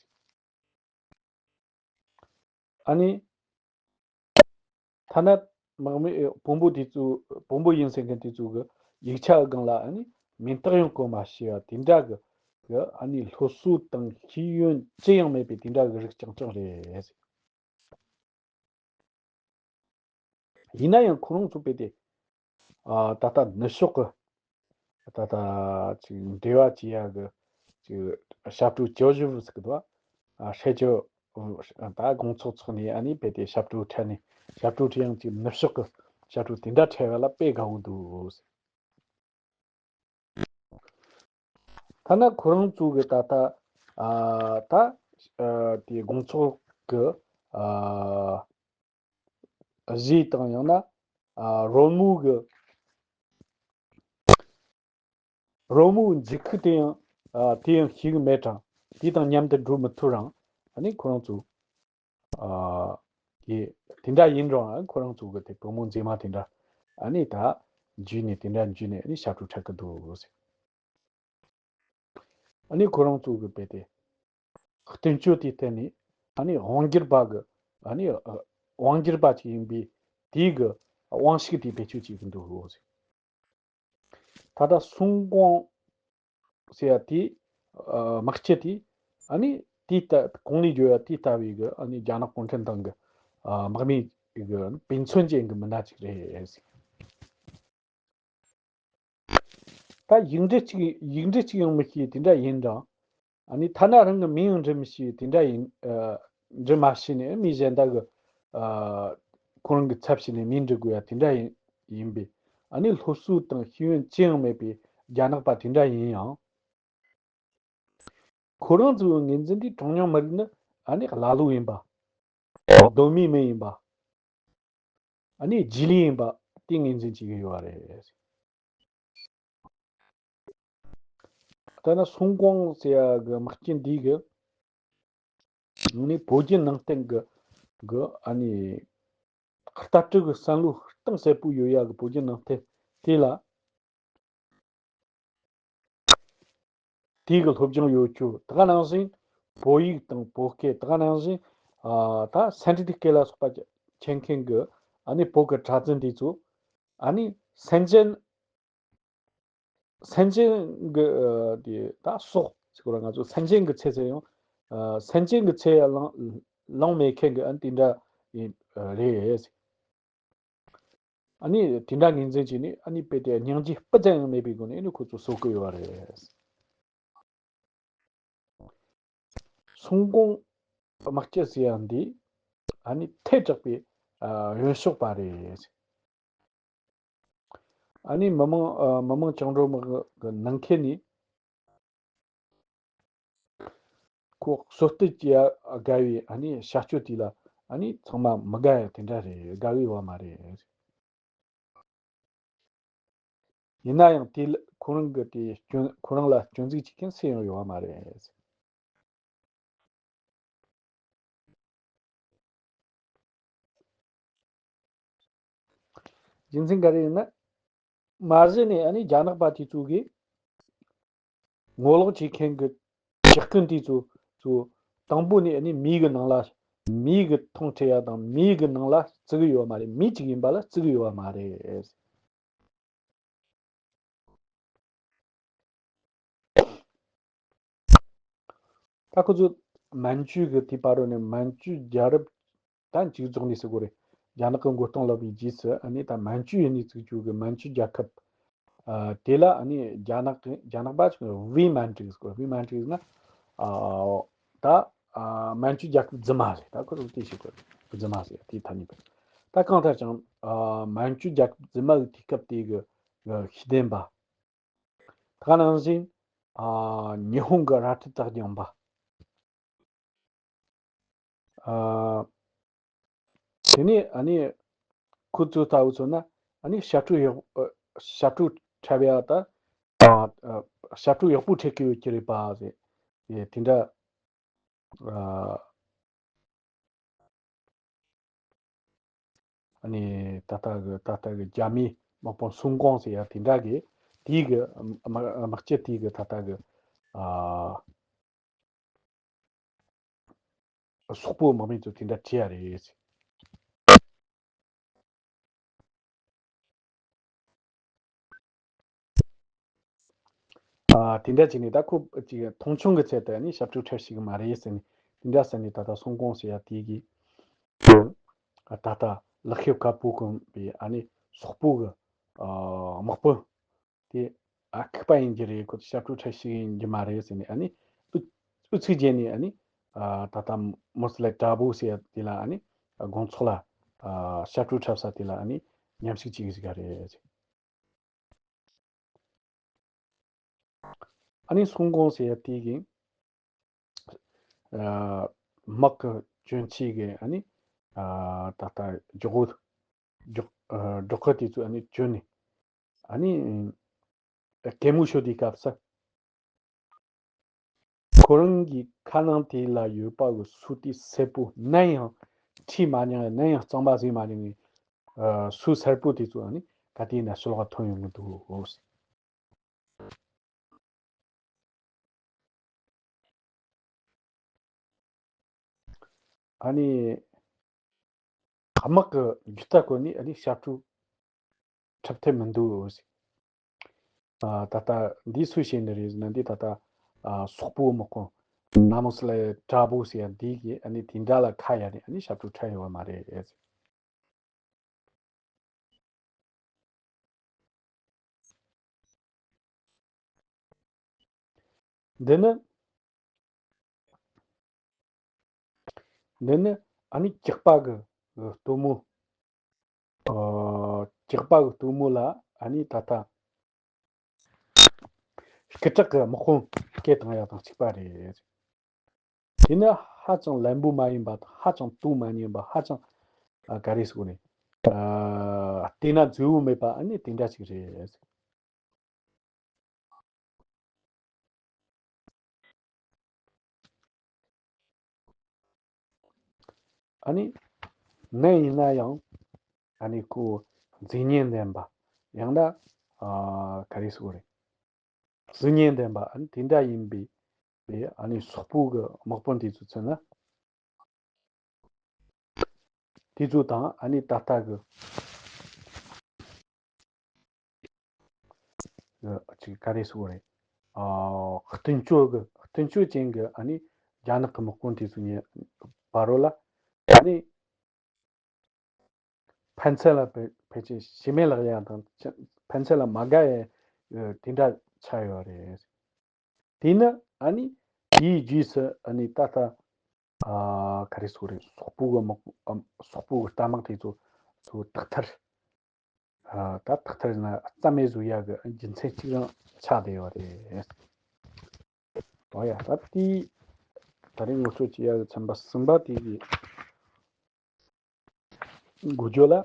ཨ་ནི་ཐ་ན་དམག་མི་བོན་པོ་དེ་ཚོ་བོན་པོ་ཡིན་ཟེར་མཁན་དེ་ཚོ་གི་ཡིག་ཆ་གི་སྒང་ལ་ཨ་ནི་མིང་རྟགས་ཡང་བཀོད་མ་ཤེས་པ་དེ་འདྲ་གི་གི་ཨ་ནི་སློབ་གསོ་དང་ཤེས་ཡོན་ཅི་ཡང་མེད་པའི་དེ་འདྲ་གི་རིགས་རྐྱང་རྐྱང་རེད། ཡིན་ན་ཡང་ཁོ་རང་ཚོ་དཔེ་དེ་ཨ་ད་ལྟ་ནུབ་ཕྱོགས་ཀྱི་ད་ལྟ་ཅིག་འབྲེལ་བ་བྱེད་ཡ་གི་ཅིག་ཞབས་བྲོ་ཅོ་ཞུ་ཟེར་གི་འདུག་ཨ་ཧྲེ་ཅོ་ད་དགོང་ཚོགས་ཚོགས་ནས་ཨ་ནི་དཔེ་དེ་ཞབས་བྲོ་འཁྲབ་ནས་ཞབས་བྲོ་འཁྲབ་ཡང་ཅིག་ནུབ་ཕྱོགས་ཀྱི་ཞབས་བྲོ་དེ་འདྲ་འཁྲབ་ཡ་ལ་དཔེ་དགའ་བོ་འདུག་ཐ་ན་ཁོ་རང་ཚོ་གི་ད་ལྟ་ཨ་ད་ཨ་དེ་དགོང་ཚོགས་ཀྱི་ཨ་གཞས་དང་ཡང་ན་ཨ་རོལ་མོ་གི་རོལ་མོའི་འཇིགས་སྐུལ་དེ་ཡང་ཨ་དེ་ཡང་ཤེས་གི་མེད་ཀྱང་དེ་དང་མཉམ་དུ་འགྲོ་མི་ཐུབ་རང་ཨ་ནི་ཁོ་རང་ཚོ་ཨ་དེ་དེ་འདྲ་ཡིན་རུང་ཨ་ཁོ་རང་ཚོ་གི་དེ་བུ་མོ་མཛེས་མ་དེ་འདྲ་ཨ་ནི་ད་འཇུས་ནས་དེ་འདྲ་འཇུས་ནས་ཨ་ནི་ཞབས་བྲོ་འཁྲབ་གི་འདུག་ཟེར། ཨ་ནི་ཁོ་རང་ཚོ་གི་དཔེ་དེ་བསྟན་བཅོས་དེ་བརྟེན་ནས་ཨ་ནི་དབང་སྒྱུར་པ་གི་ཨ་ནི་དབང་སྒྱུར་པ་ཅིག་ཡིན་པའི་དེའི་གི་དབང་ཤུགས་དེ་བེད་སྤྱོད་བྱེད་གི་འདུག་ཟེར། ད་ལྟ་སུང་ཀོང་ཟེར་ཡ་དེ་ཨ་དམག་སྤྱི་དེ་ཨ་ནི་དེ་ལྟ་གོང་ནས་བརྗོད་ཡ་དེ་ལྟ་བུའི་གི་ཨ་ནི་རྒྱ་ནག་གུང་ཁྲན་ཏང་གི་ཨ་དམག་མིའི་གི་དཔེ་མཚོན་ཅན་གྱི་མི་སྣ་ཅིག་རེད། ད་ ད་ཡིག་འབྲུ་གཅིག་ཡིག་འབྲུ་གཅིག་ཡང་མི་ཤེས་དེ་འདྲ་ཡིན་ཀྱང་། ཨ་ནི་ཐ་ན་རང་གི་མིང་ཡང་འབྲི་མི་ཤེས་དེ་འདྲ་ཡིན། ཨ། འབྲི་མ་ཤེས་ནས་མི་གཞན་དག་གི། ཨ། ཁོ་རང་གི་ཚབ་བྱས་ནས་མིང་འབྲི་དགོས་ཡ་དེ་འདྲ་ཡིན་ཡིན་པས། ཨ་ནི་སློབ་གསོ་དང་ཤེས་ཡོན་ཅི་ཡང་མེད་པའི་རྒྱ་ནག་པ་དེ་འདྲ་ཡིན་ཡང་། ཁོ་རང་ཚོའི་ངོས་འཛིན་དེ་གྲངས་ཉུང་མི་རིགས་ནི་ཨ་ནི་ཀླ་ཀློ་ཡིན་པ། གདོད་མའི་མི་ཡིན་པ། ཨ་ནི་རྗེས་ལུས་ཡིན་པ་དེ་ངོས་འཛིན་བྱེད་ཀྱི་ཡོད་རེད། ད་ནི་སུན་ཀུང་ཟེར་ཡ་གི་དམག་སྤྱི་འདི་གི་ནི་བོད་བརྒྱུད་ནང་བསྟན་གི་གི་ཨ་ནི་ལྟ་གྲུབ་ཀྱི་བསམ་བློ་གཏིང་ཟབ་པོ་ཡོད་ཡ་གི་བོད་བརྒྱུད་ནང་བསྟན་དེ་ལ། དེའི་གི་སློབ་སྦྱོང་ཡོད་རྒྱུ་དེ་ག་ནང་བཞིན་བོད་ཡིག་དང་བོད་སྐད་དེ་ག་ནང་བཞིན། ཨ། ད་སན་སི་ཀྲིད་སྐད་ལ་སོགས་པ་མཁྱེན་མཁན་གི་ཨ་ནི་བོད་ཀྱི་གྲྭ་བཙུན་དེ་ཚོ། ཨ་ནི་སེམས་ཅན། སེམས་ཅན་གི། ཨ། དེ་ད་སྲོག་ཟེར་གོ་ར། ང་ཚོ་སེམས་ཅན་གི་ཚེ་ཟེར་ཡང་། ཨ། སེམས་ཅན་གི་ཚེ་ལང་ལང་མེད་མཁན་གི་ཨ་ནི་དེ་འདྲ་ཡིན་རེད། ཨ་ནི་དེ་འདྲ་ངོས་འཛིན་བྱས་ནས་ཨ་ནི་དཔེ་དེ་སྙིང་རྗེ་སྤུ་ཙམ་ཡང་མེད་པའི་སྒོ་ནས་ཨ་ནི་ཁོ་ཚོ་གསོད་གི་ཡོད་རེད། སུན་ཀུང་དམག་སྤྱི་ཟེར་ཡ་འདི་ཨ་ནི་ཐལ་དྲགས་པའི། ཨ། གཡོན་ཕྱོགས་པ་རེད། ཨ་ནི་མི་མང་། ཨ། མི་མང་བཅིངས་འགྲོལ་དམག་གི་ནང་ཁུལ་ནས་ཁོ་གསོད་གཏུབ་བྱེད་ཡ་དགའ་བའི་ཨ་ནི་བྱ་སྤྱོད་དེ་ལ་ཨ་ནི་ཚང་མ་མི་དགའ་ཡ་དེ་འདྲ་རེད། དགའ་བའི་བ་མ་རེད། ཡིན་ན་ཡང་དེ་ལ་ཁོ་རང་གི་དེ་སྐྱོན། ཁོ་རང་ལ་སྐྱོན་འཛུགས་བྱེད་མཁན་སུ་ཡང་ཡོད་བ་མ་རེད། རྒྱུ་མཚན་ག་རེ་ཡིན་ན། མ་གཞི་ནས་ཨ་ནི་རྒྱ་ནག་པ་དེ་ཚོ་གིས་ངོ་ལོག་བྱེད་མཁན་གྱི་ཇག་རྐུན་དེ་ཚོ་ཚོ་དང་པོ་ནས་ཨ་ནི་མིའི་གི་ནང་ལ། མིའི་གི་ཐོང་ཁྲིད་ཡ་དང་མིའི་གི་ནང་ལ་བརྩི་གི་ཡོད་མ་རེད། མི་གཅིག་ཡིན་པ་ལ་བརྩི་གི་ཡོད་མ་རེད། ད་ཁོ་ཚོ་མན་ཇུ་གི་དེ་བར་རུ་ནས་མན་ཇུ་རྒྱལ་རབས་ད་མཇུག་རྫོགས་ནས་ཟེར་དགོས་རེད། རྒྱ་ནག་གི་མགོ་རྟིང་སློག་པའི་རྗེས་སུ་ཨ་ནི་ད་མན་ཇུ་ཡིན་ནས་བཙུགས་རྒྱུ་གི་མན་ཇུ་རྒྱལ་ཁབ། ཨ། དེ་ལ་ཨ་ནི་རྒྱ་ནག་གི་རྒྱ་ནག་པ་ཞིག་ཝེ་མན་ཀྲིག་ཟེར་གོ། ཝེ་མན་ཀྲིག་ཟེར་ན། ཨ། ད། ཨ། མན་ཇུ་རྒྱལ་ཁབ་རྫུན་མ་རེད། ད་ཁོ་ཚོ་དེ་ཞིག་གོ། རྫུན་མ་ཟེར་དེའི་ཐ་སྙད་པ། ད་གང་ལྟར་ཀྱང་། ཨ། མན་ཇུ་རྒྱལ་ཁབ་རྫུན་མ་གི་དུས་སྐབས་དེ་གི་གི་ཤེས་ལྡན་པ། ད་ག་ནང་བཞིན། ཨ། ཉི་ཧོང་གི་རལ་གྲི་རྩ་རྐྱང་པ། ཨ། དེ་ནས་ཨ་ནི་ཁོ་ཚོ་ལྟ་བུ་མཚོན་ན་ཨ་ནི་ཞབས་བྲོ་ཡག་ཨ། ཞབས་བྲོ་འཁྲབ་ཡ་ད། ཨ། ཨ། ཞབས་བྲོ་ཡག་པོ་འཁྲབ་ཀྱི་ཡོད་ཀྱི་རེད་པ་ཟེར། དེ་འདྲ། ཨ། ཨ་ནི་ད་ལྟ་གི་ད་ལྟ་གི་རྒྱ་མིའི་དམག་དཔོན་སུན་ཀོང་ཟེར་ཡ་དེ་འདྲ་གི་དེའི་གི་དམག་དམག་སྤྱི་དེའི་གི་ད་ལྟ་གི། ཨ། སོག་པོའི་དམག་མི་ཚོ་དེ་འདྲ་བྲིས་ཡ་རེད། ཨ། དེ་འདྲ་བྱས་ནས་ད་ཁོ་ཅིག་མཐོང་ཆུང་གི་ཚད་དུ་ནི་ཞབས་བྲོ་འཁྲབ་ཤེས་གི་མ་རེད་ཟེར་ནས་དེ་འདྲ་ཟེར་ནས་ད་ལྟ་སུན་ཀོང་ཟེར་ཡ་དེ་གི་ད་ལྟ་ལག་ཤེས་དཀར་པོ་གོན་པའི་ཨ་ནི་སོག་པོ་གི། ཨ། དམག་དཔོན་དེ། ཨ། ལྐུགས་པ་ཡིན་གྱི་རེད། ཁོ་ཚོ་ཞབས་བྲོ་འཁྲབ་ཤེས་ཡིན་གྱི་མ་རེད་ཟེར་ནས་ཨ་ནི་ཨུ་ཨུ་ཚུགས་བྱས་ནས་ཨ་ནི། ཨ། ད་ལྟ་མོ་སི་ལེ་དྲ་བོ་ཟེར་ཡ་དེ་ལ་ཨ་ནི་དགོང་ཚོགས་ལ། ཨ། ཞབས་བྲོ་འཁྲབ་ས་དེ་ལ་ཨ་ནི་མཉམ་ཞུགས་བྱེད་ཀྱི་ཟིག་ག་རེད། ཨ་ནི་སུན་ཀོང་ཟེར་ཡ་དེ་གི། ཨ། དམག་གི་གྱོན་ཆས་གི་ཨ་ནི། ཨ། ད་ལྟ་རྒྱུག་རྒྱུག་ཨ། རྒྱུག་ཁུ་དེ་ཚོ་ཨ་ནི་གྱོན་ནས་ཨ་ནི་གད་མོ་ཤོར་དུས་སྐབས་སུ། ཁོ་རང་གི་ཁ་ནང་དེ་ལ་ཡོད་པ་གི་སོ་དེ་སེར་པོ་ནམ་ཡང་འཁྲུད་མ་མྱོང་། ནམ་ཡང་གཙང་མ་བཟོས་མ་མྱོང་བའི། ཨ། སོ་སེར་པོ་དེ་ཚོ་ཨ་ནི་ག་དུས་ན་ཕྱི་ལོགས་ཐོན་ཡོང་གི་འདུག་ཟེར། ཨ་ནི། དམག་གི་རྒྱུ་རྩ་བཀོལ་ནས་ཨ་ནི་ཞབས་བྲོ་འཁྲབ་ཐུབ་མི་འདུག་ཟེར། ཨ། ད་ལྟ་འདི་སུས་བཤད་ནི་རེད་ཟེར་ན། འདི་ད་ལྟ། ཨ། སོག་པོའི་དམག་དཔོན་ན་མོ་སི་ལེ་དྲ་བོ་ཟེར་ཡ་འདི་གིས་ཨ་ནི་དེ་འདྲ་ལ་ཁ་གཡར་ནས་ཨ་ནི་ཞབས་བྲོ་འཁྲབ་ཡོད་པ་མ་རེད་ཟེར། འདི་ནི། འདི་ནི་ཨ་ནི་སྐྱག་པ་གི་གི་སྟོན་མོ། ཨ། སྐྱག་པ་གི་སྟོན་མོ་ལ་ཨ་ནི་ད་ལྟ་སྐུ་དྲག་གི་དམག་དཔུང་སྐད་བཏང་ཡག་དང་གཅིག་པ་རེད། དེ་ནི་ཧ་ཅང་ལན་པོ་མ་ཡིན་པ་དང་ཧ་ཅང་དུ་མ་ཉན་པ། ཧ་ཅང་། ཨ། ག་རེ་ཟེར་དགོས་རེད། ཨ། བལྟས་ན་མཛེས་པོ་མེད་པ་ཨ་ནི་དེ་འདྲ་ཞིག་རེད། ཨ་ནི་ནད་ཡིན་ན་ཡང་ཨ་ནི་ཁོ་མཛེས་ཉེན་ལྡན་པ། ཡང་ན། ཨ། ག་རེ་ཟེར་དགོས་རེད། གཟུགས་བརྙན་ལྡན་པ་ཨ་ནི་དེ་འདྲ་ཡིན་པའི་པའི་ཨ་ནི་སོག་པོ་གི་དམག་དཔོན་དེ་ཚོ་མཚོན་ན། དེ་ཚོ་དང་ཨ་ནི་ད་ལྟ་གི་གི་ཅིག་ག་རེ་ཟེར་དགོས་རེད། ཨ། མཐུན་སྦྱོར་གི་མཐུན་སྦྱོར་ཅན་གི་ཨ་ནི་རྒྱ་ནག་གི་དམག་དཔོན་དེ་ཚོ་གཉིས་བར་རོ་ལ་ཨ་ནི། ཕན་ཚུན་ལ་ཕལ་ཕལ་ཆེར་ཞེ་མེར་ལབ་ཡག་དང་ཕན་ཚུན་ལ་མ་དགའ་ཡག་དེ་འདྲ་ཆགས་ཡོད་རེད། དེ་ནི་ཨ་ནི་དེའི་རྗེས་སུ་ཨ་ནི་ད་ལྟ། ཨ། ག་རེ་ཟེར་དགོས་རེད། སོག་པོ་གི་དམག་ཨ། སོག་པོ་གི་རྟ་དམག་དེ་ཚོ་ཚོ་དག་ཐེར། ཨ། ད་དག་ཐེར་ན་རྩ་མེད་བཟོ་ཡག་གི་རྒྱུ་མཚན་གཅིག་རང་ཆགས་བསྡད་ཡོད་རེད། འོ་ཡ། ད་དེ་ད་རེས་ངོ་སྤྲོད་བྱེད་ཡག་གི་ཚན་པ་གསུམ་པ་དེ་གི་འགོ་བརྗོད་ལ།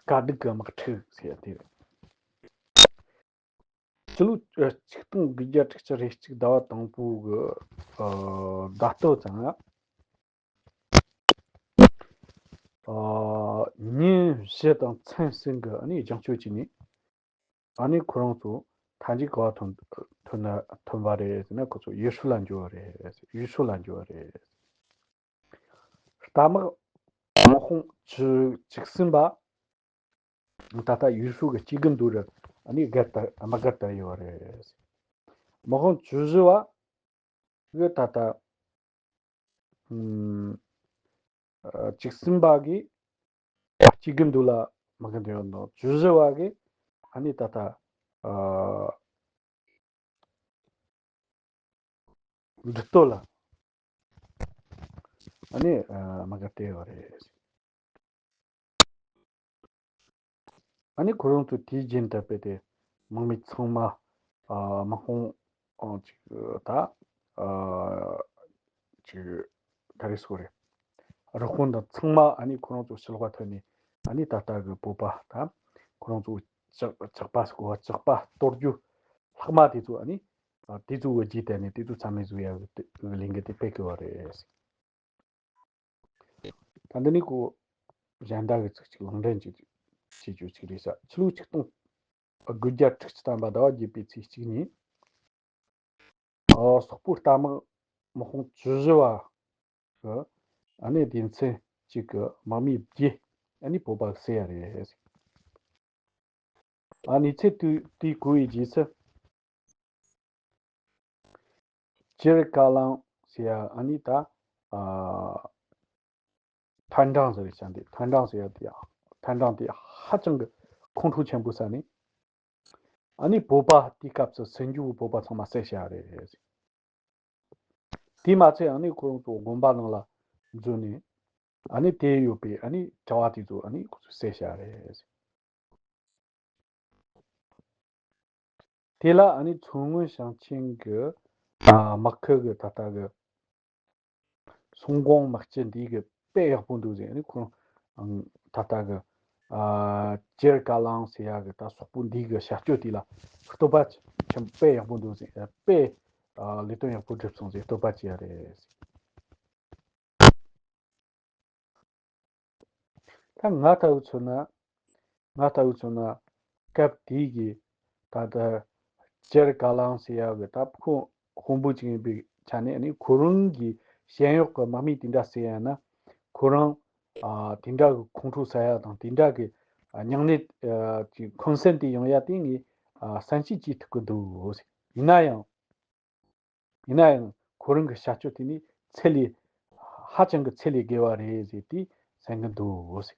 དཀའ་སྡུག་གི་དམག་འཁྲུག་ཟེར་ཡ་དེ་རེད། ཕྱི་ལོ་ཆིག་སྟོང་དགུ་བརྒྱ་དྲུག་ཅུ་རེ་གཅིག་ཟླ་བ་དང་པོ་གི། ཨ། ཟླ་སྟོད་ཙམ་ལ། ཨ། ཉིན་བཞི་དང་མཚན་གསུམ་གི་ཨ་ནི་རྒྱང་སྐྱོད་བྱས་ནས། ཨ་ནི་ཁོ་རང་ཚོ་མཐའ་མཇུག་ག་པར་ཐོན་ཐོན་ན་ཐོན་པ་རེད་ཟེར་ན། ཁོ་ཚོ་ཡུལ་ཤུལ་ལ་འབྱོར་བ་རེད། ཡུལ་ཤུལ་ལ་འབྱོར་བ་རེད། རྟ་དམག་དམག་དཔུང་བཅུ་གཅིག་ཟིན་པ། ད་ལྟ་ཡུལ་ཤུལ་གྱི་སྐྱེ་རྒུ་མདོ་རུ་ཨ་ནི་སྒར་དར་དམག་སྒར་དར་ཡོད་རེད། དམག་དཔུང་བཅུ་བཞི་བ་གི་ད་ལྟ། ཨམ། ཨ། གཅིག་ཟིན་པ་གི་སྐྱེ་རྒུ་མདོ་ལ་དམག་སྒར་དར་ཡོད་འདུག་བཅུ་བཞི་བ་གི་ཨ་ནི་ད་ལྟ། ཨ། འབྲི་སྟོད་ལ་ཨ་ནི། ཨ། དམག་སྒར་དར་ཡོད་རེད། ཨ་ནི་ཁོ་རང་ཚོ་དུས་རྒྱུན་དུ་དཔེ་དེ་དམག་མི་ཚང་མ། ཨ། དམག་དཔུང་ཨ། ཅིག་ད། ཨ། ཅིག་ག་རེ་ཟེར་དགོས་རེད། རུ་དཔོན་དང་ཚང་མ་ཨ་ནི་ཁོ་རང་ཚོ་ཕྱི་ལོགས་ལ་ཐོན་ནས་ཨ་ནི་ད་ལྟ་གི་བོད་པ་ད་ཁོ་རང་ཚོ་ཇག་ཇག་པ་ཟེར་དགོས། ཇག་པ་གཏོར་རྒྱུ་ལྷག་མ་དེ་ཚོ་ཨ་ནི། ཨ། དེ་ཚོ་གི་རྗེས་དེད་ནས་དེ་ཚོ་རྩ་མེད་བཟོ་ཡག་གི་ལས་འགུལ་དེ་སྤེལ་གི་ཡོད་རེད། ད་འདི་ནི་ཁོ་གཞན་དག་གི་ཚིག་ཅིག་ལུང་འདྲེན་བྱེད་བྱེད་རྒྱུ་ཅིག་རེད་ཤག་ཕྱི་ལོ་ཆིག་སྟོང་དགུ་བརྒྱ་དྲུག་ཅུ་ཐམ་པ་ཟླ་བ་བརྒྱད་པའི་ཚེས་གཅིག་ཉིན། ཨ། སོག་པོའི་རྟ་དམག་དམག་དཔུང་བཅུ་བཞི་བ་གི་ཨ་ནི་སྡེ་ཚན་གཅིག་གི་དམག་མི་བརྒྱད་ཨ་ནི་བོད་པ་གིས་བསད་ཡ་རེད། ཨ། གནས་ཚུལ་དེ་དེ་གོ་བའི་རྗེས་སུ། སྤྱིར་ཀ་ལང་ཟེར་ཡ་ཨ་ནི་ད། ཨ། མཐའ་འབྲིང་ཟེར་བའི་ཆ་འདི། མཐའ་འབྲིང་ཟེར་ཡ་དེ་ཡང་མཐའ་འབྲིང་དེ་ཧ་ཅང་གི་ཁོང་ཁྲོ་ཆེན་པོ་ཟ་ནས། ཨ་ནི་བོད་པ་དེའི་སྐབས་སུ་སུན་ཇུ་བོད་པ་ཚང་མ་བསད་བཞག་རེད། དེ་མ་ཚད་ཨ་ནི་ཁོ་རང་ཚོ་དགོན་པ་ནང་ལ་འཛུལ་ནས། ཨ་ནི་དེ་ཡོད་པའི་ཨ་ནི་གྲྭ་བ་དེ་ཚོ་ཨ་ནི་ཁོ་ཚོས་བསད་བཞག་རེད། དེ་ལ་ཨ་ནི་མཚོ་སྔོན་ཞིང་ཆེན་གྱི། ཨ། དམག་ཁུལ་གྱི་ད་ལྟ་གི་སུན་ཀོང་དམག་སྤྱི་འདི་གིས་དཔེ་ཡག་པོ་འདུག་ཟེར། ཨ་ནི་ཁོ་རང་ད་ལྟ་གི། ཨ། སྤྱིར་ཀ་ལང་ཟེར་ཡ་གི་ད་སོག་པོ་འདི་གི་བྱ་སྤྱོད་དེ་ལ་བསྟོད་པ་ཆེན་པོ། དཔེ་ཡག་པོ་འདུག་ཟེར། དཔེ། ཨ། ལས་དོན་ཡག་པོ་བསྒྲུབས་སོང་ཟེར་བསྟོད་པ་བྱེད་ཡ་རེད། ད་ང་ལྟ་བུ་མཚོན་ན། ང་ལྟ་བུ་མཚོན་ན་སྐབས་དེའི་གི་ད་ལྟ་སྤྱིར་ཀ་ལང་ཟེར་ཡ་གི་ད་ཁོ་དཔོན་པོ་ཅིག་ཡིན་པའི་ཆ་ནས། ཨ་ནི་ཁོ་རང་གི་ཞེན་གཡོག་གི་དམག་མི་དེ་འདྲ་བསད་ཡ་ན། ཁོ་རང་། ཨ། དེ་འདྲ་གི་ཁོང་ཁྲོ་ཟ་ཡ་དང་དེ་འདྲ་གི། ཨ། སྙིང་ནད། ཨ། ཅིག་འཁོན་སེམས་དེ་ཡོང་ཡ་དེ་ངས། ཨ། བསམ་ཤེས་བྱེད་ཐུབ་ཀྱི་འདུག། ཡིན་ན་ཡང་། ཡིན་ན་ཡང་ཁོ་རང་གི་བྱ་སྤྱོད་དེ་ནི་ཚད་ལས། ཧ་ཅང་གི་ཚད་ལས་བརྒལ་བ་རེད་ཟེར་ཏེ་བསམ་གྱི་འདུག་ཟེར།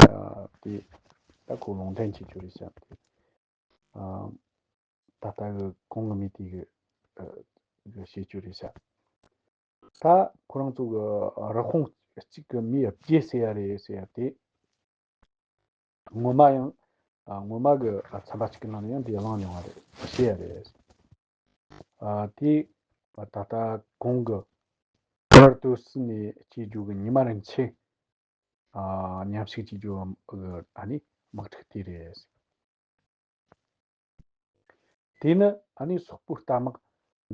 ཨ། དེ་ད་ཁོ་ལུང་འདྲེན་བྱེད་རྒྱུ་རེད་བསམ་སྟེ། ཨ། ད་ལྟ་གི་གོང་གི་མི་དེ་གི་ཨ་གི་བཤད་རྒྱུ་རེད་ཤག་ད་ཁོ་རང་ཚོ་གི་རུ་དཔུང་གཅིག་གི་མི་བརྒྱད་བསད་ཡ་རེད་ཟེར་ཡ་དེ། ངོ་མ་ཡང་ཨ་ངོ་མ་གི་ཨ་ཚན་པ་གཅིག་གི་ནང་ནས་ཡང་འདི་གླེང་མྱོང་བ་རེད། བཤད་ཡ་རེད། ཨ་དེ་ད་ལྟ་གོང་གི་ཕར་དུ་སུ་ནས་སྐྱེས་རྒྱུ་གི་ཉི་མ་རིན་ཆེན་ཨ་མཉམ་ཞུགས་བྱེད་རྒྱུ་གི་ཨ་ནི་དམག་འཁྲུག་དེ་རེད། དེ་ནི་ཨ་ནི་སོག་པོའི་རྟ་དམག་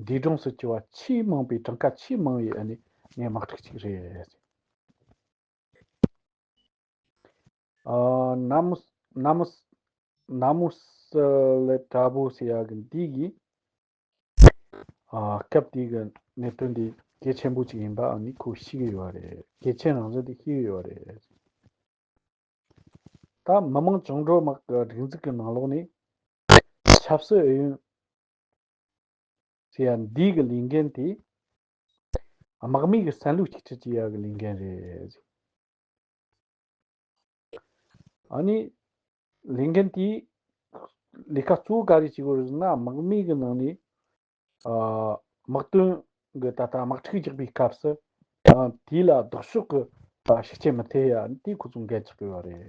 འདས་གྲོངས་སུ་གྱུར་བ་ཆེས་མང་པའི་གྲངས་ཀ་ཆེས་མང་བའི་ཨ་ནི་ནས་དམག་འཁྲུག་ཅིག་རེད། ཨ་ནཱ་མུ་ནཱ་མུ་ནཱ་མུ་སི་ལེ་ཏྲ་བུ་ཟེར་ཡ་གི་འདི་གི་ཨ་སྐབས་དེ་གི་གནད་དོན་འདི་གལ་ཆེན་པོ་ཅིག་ཡིན་པ་ཨ་ནི་ཁོ་ཤེས་ཀྱི་ཡོད་རེད། གལ་ཆེན་རང་བཞིན་དེ་ཤེས་ཀྱི་ཡོད་རེད། ད་མི་དམངས་བཅིངས་འགྲོལ་དམག་གི་སྒྲིག་འཛུགས་ཀྱི་ནང་ལོགས་ནས་ཆབ་སྲིད་ཨུ་ཡོན་ཟེར་ཡ་འདི་གི་ལས་འགན་དེ་དམག་མི་གི་བསམ་བློ་གཅིག་སྒྲིལ་བྱེད་ཡ་གི་ལས་འགན་རེད། ཨ་ནི་ལས་འགན་དེའི་ལས་ཀ་གཙོ་བོ་ག་རེ་བྱེད་དགོས་རེད་ཟེར་ན། དམག་མི་གི་ནང་ནས་ཨ་དམག་དོན་གི་ད་ལྟ་དམག་འཁྲུག་རྒྱག་པའི་སྐབས་སུ་ཨ་དེ་ལ་ལྡོག་ཕྱོགས་ཀྱི་ཨ་ཤུགས་རྐྱེན་མི་ཐེབས་ཡ་དེ་ཁོ་ཚོ་འགན་ཆགས་ཀྱི་ཡོད་རེད།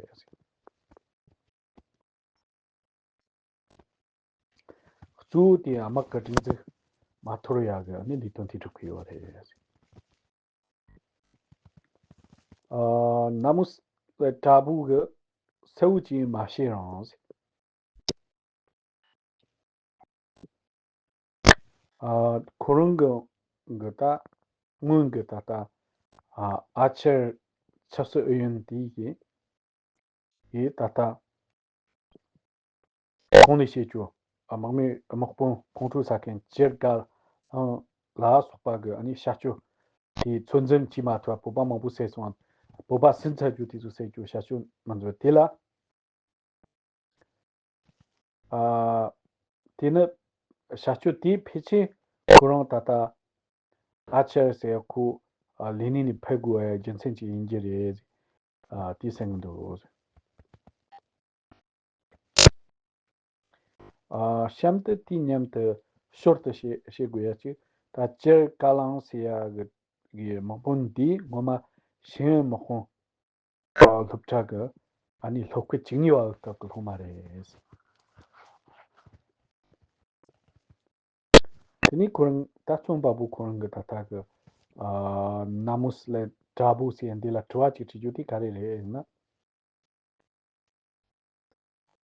གཙོ་བོ་དེ་དམག་གི་སྒྲིག་འཛུགས་མ་འཐོར་ཡ་གི་ཨ་ནི་ལས་དོན་དེ་སྒྲུབ་ཀྱི་ཡོད་རེད། ཨ་ནཱ་མུ་སི་ཏྲ་བུ་གི་གསལ་བོ་ཅིག་མ་བཤད་རུང་། ཨ་ཁོ་རང་གི་གི་ད་སྔོན་གི་ད་ལྟ་ཨ་ཨ་ཆེར་ཆབ་སྲིད་ཨུ་ཡོན་དེ་གི་གི་ད་ལྟ་གོང་ནས་བཤད་རྒྱུ་ཨ་དམག་མི་དམག་དཔོན་ཁོང་ཁྲོ་ཟ་མཁན་ཇེར་ག་ལང་ལ་སོགས་པ་གི་ཨ་ནི་བྱ་སྤྱོད་དེ་ཚོད་འཛིན་བྱེད་མ་ཐུབ་པ་བོད་པ་མང་པོ་བསད་སོང་བ། བོད་པ་ཟིན་ཚར་རྒྱུ་དེ་ཚོ་བསད་རྒྱུ་བྱ་སྤྱོད་མ་འཛོལ་དེ་ལ། ཨ་དེ་ནི་བྱ་སྤྱོད་དེའི་ཕལ་ཆེར་ཁོ་རང་ད་ལྟ་ཨ་ཆེར་ཟེར་ཁོ་ཨ་ལས་གནས་ནས་ཕེབས་དགོས་པའི་རྒྱུ་མཚན་ཅིག་ཡིན་གྱི་རེད། ཨ་དེ་གསུང་གི་འདུག་ཨ་གཤམ་དུ་དེའི་མཉམ་དུ་ཞོར་དུ་བཤད་བཤད་དགོས་ཡ་ཅིག་ད་ཇེར་ག་ལང་ཟེར་ཡ་གི་གི་དམག་དཔོན་འདིས་ངོ་མ་ཤེས་ཡོན་དམག་དཔོན་སློབ་གྲྭ་གི་ཨ་ནི་སློབ་དཔེ་བཅུ་གཉིས་པ་སྐབས་ཀྱི་སློབ་མ་རེད། དེ་ནས་ཁོ་རང་ད་རྩོམ་པ་པོ་ཁོ་རང་གི་ད་ལྟ་གི་ཨ་ནཱ་མུ་སི་ལེ་ཏྲ་བུ་ཟེར་འདི་ལ་དྲི་བ་ཅིག་དྲི་རྒྱུ་དེ་ག་རེ་རེད་ཟེར་ན།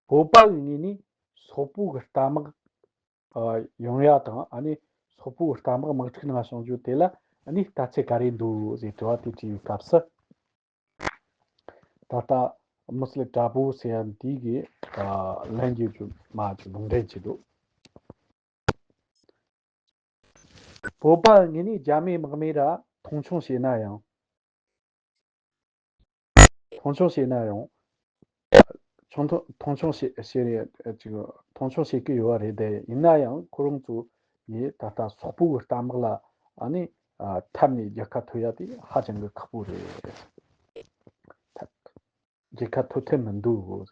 བོད་པ་གི་ངོས་ནས་སོག་པོ་གི་རྟ་དམག་ཨ་ཡོང་ཡ་དང་ཨ་ནི་སོག་པོ་གི་རྟ་དམག་དམག་འཁྲུག་ནང་བྱུང་རྒྱུ་དེ་ལ་ཨ་ནི་ལྟ་ཚུལ་ག་རེ་འདུག་ཟེར་དྲི་བ་དེ་དྲིས་པའི་སྐབས་སུ། ད་ལྟ་མུ་སི་ལེ་དྲ་བོ་ཟེར་ཡ་འདི་གིས་ཨ་ལན་རྒྱག་རྒྱུ་མ་ཅིག་ལུང་འདྲེན་བྱས་འདུག་བོད་པ་ངོས་ནས་རྒྱ་མིའི་དམག་མི་ར་མཐོང་ཆུང་བྱས་ན་ཡང་། མཐོང་ཆུང་བྱས་ན་ཡང་། ཆུང་མཐོ་མཐོང་ཆུང་བྱེད་བྱེད་རེད་ཅིག་མཐོང་ཆུང་བྱེད་ཀྱི་ཡོད་པ་རེད་དེ། ཡིན་ན་ཡང་ཁོ་རང་ཚོ་ཡིས་ད་ལྟ་སོག་པོ་གི་རྟ་དམག་ལ་ཨ་ནི་ཨ་འཐབ་ནས་རྒྱལ་ཁ་ཐོབ་ཡ་དེ་ཧ་ཅང་གི་ཁག་པོ་རེད། ཐབས་རྒྱལ་ཁ་ཐོབ་ཐབས་མི་འདུག་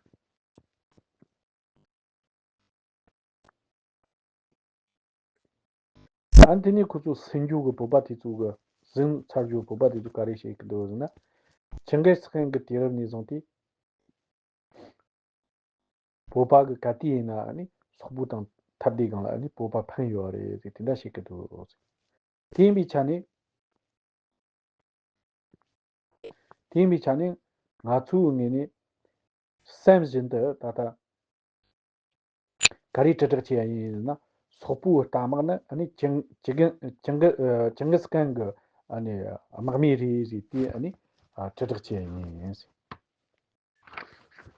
ཨ་དེ་ནས་ཁོ་ཚོ་ཟིན་རྒྱུ་གི་བོད་པ་དེ་ཚོ་གི་ཟིན་ཚར་རྒྱུ་བོད་པ་དེ་ཚོ་ག་རེ་བཤད་ཀྱི་འདུག་ཟེར་ན། ཆིང་གིས་ཁན་གི་དུས་རབས་ནས་བཟུང་སྟེ་བོད་པ་གི་ག་དུས་ཡིན་ན་ནི་སོག་པོ་དང་འཐབ་དུས་སྒང་ལ་ནི་བོད་པ་ཕན་ཡོད་རེད་ཟེར་དེ་འདྲ་བཤད་ཀྱི་འདུག་དེ་ཡིན་པའི་ཆ་ནས། དེ་ཡིན་པའི་ཆ་ནས་ང་ཚོའི་ངོས་ནས་སེམས་བཞིན་དུ་ད་ལྟ་ག་རེ་དྲིལ་བསྒྲགས་བྱེད་ཡ་ཡིན་ཟེར་ན། སོག་པོའི་རྟ་དམག་ནི་ཨ་ནི་ཅིང་ཅིང་ཅིང་ཅིང་གིས་ཁན་གི་ཨ་ནི་དམག་མི་རེད་ཟེར་དེ་ཨ་ནི་དྲིལ་བསྒྲགས་བྱེད་ཡ་ཡིན།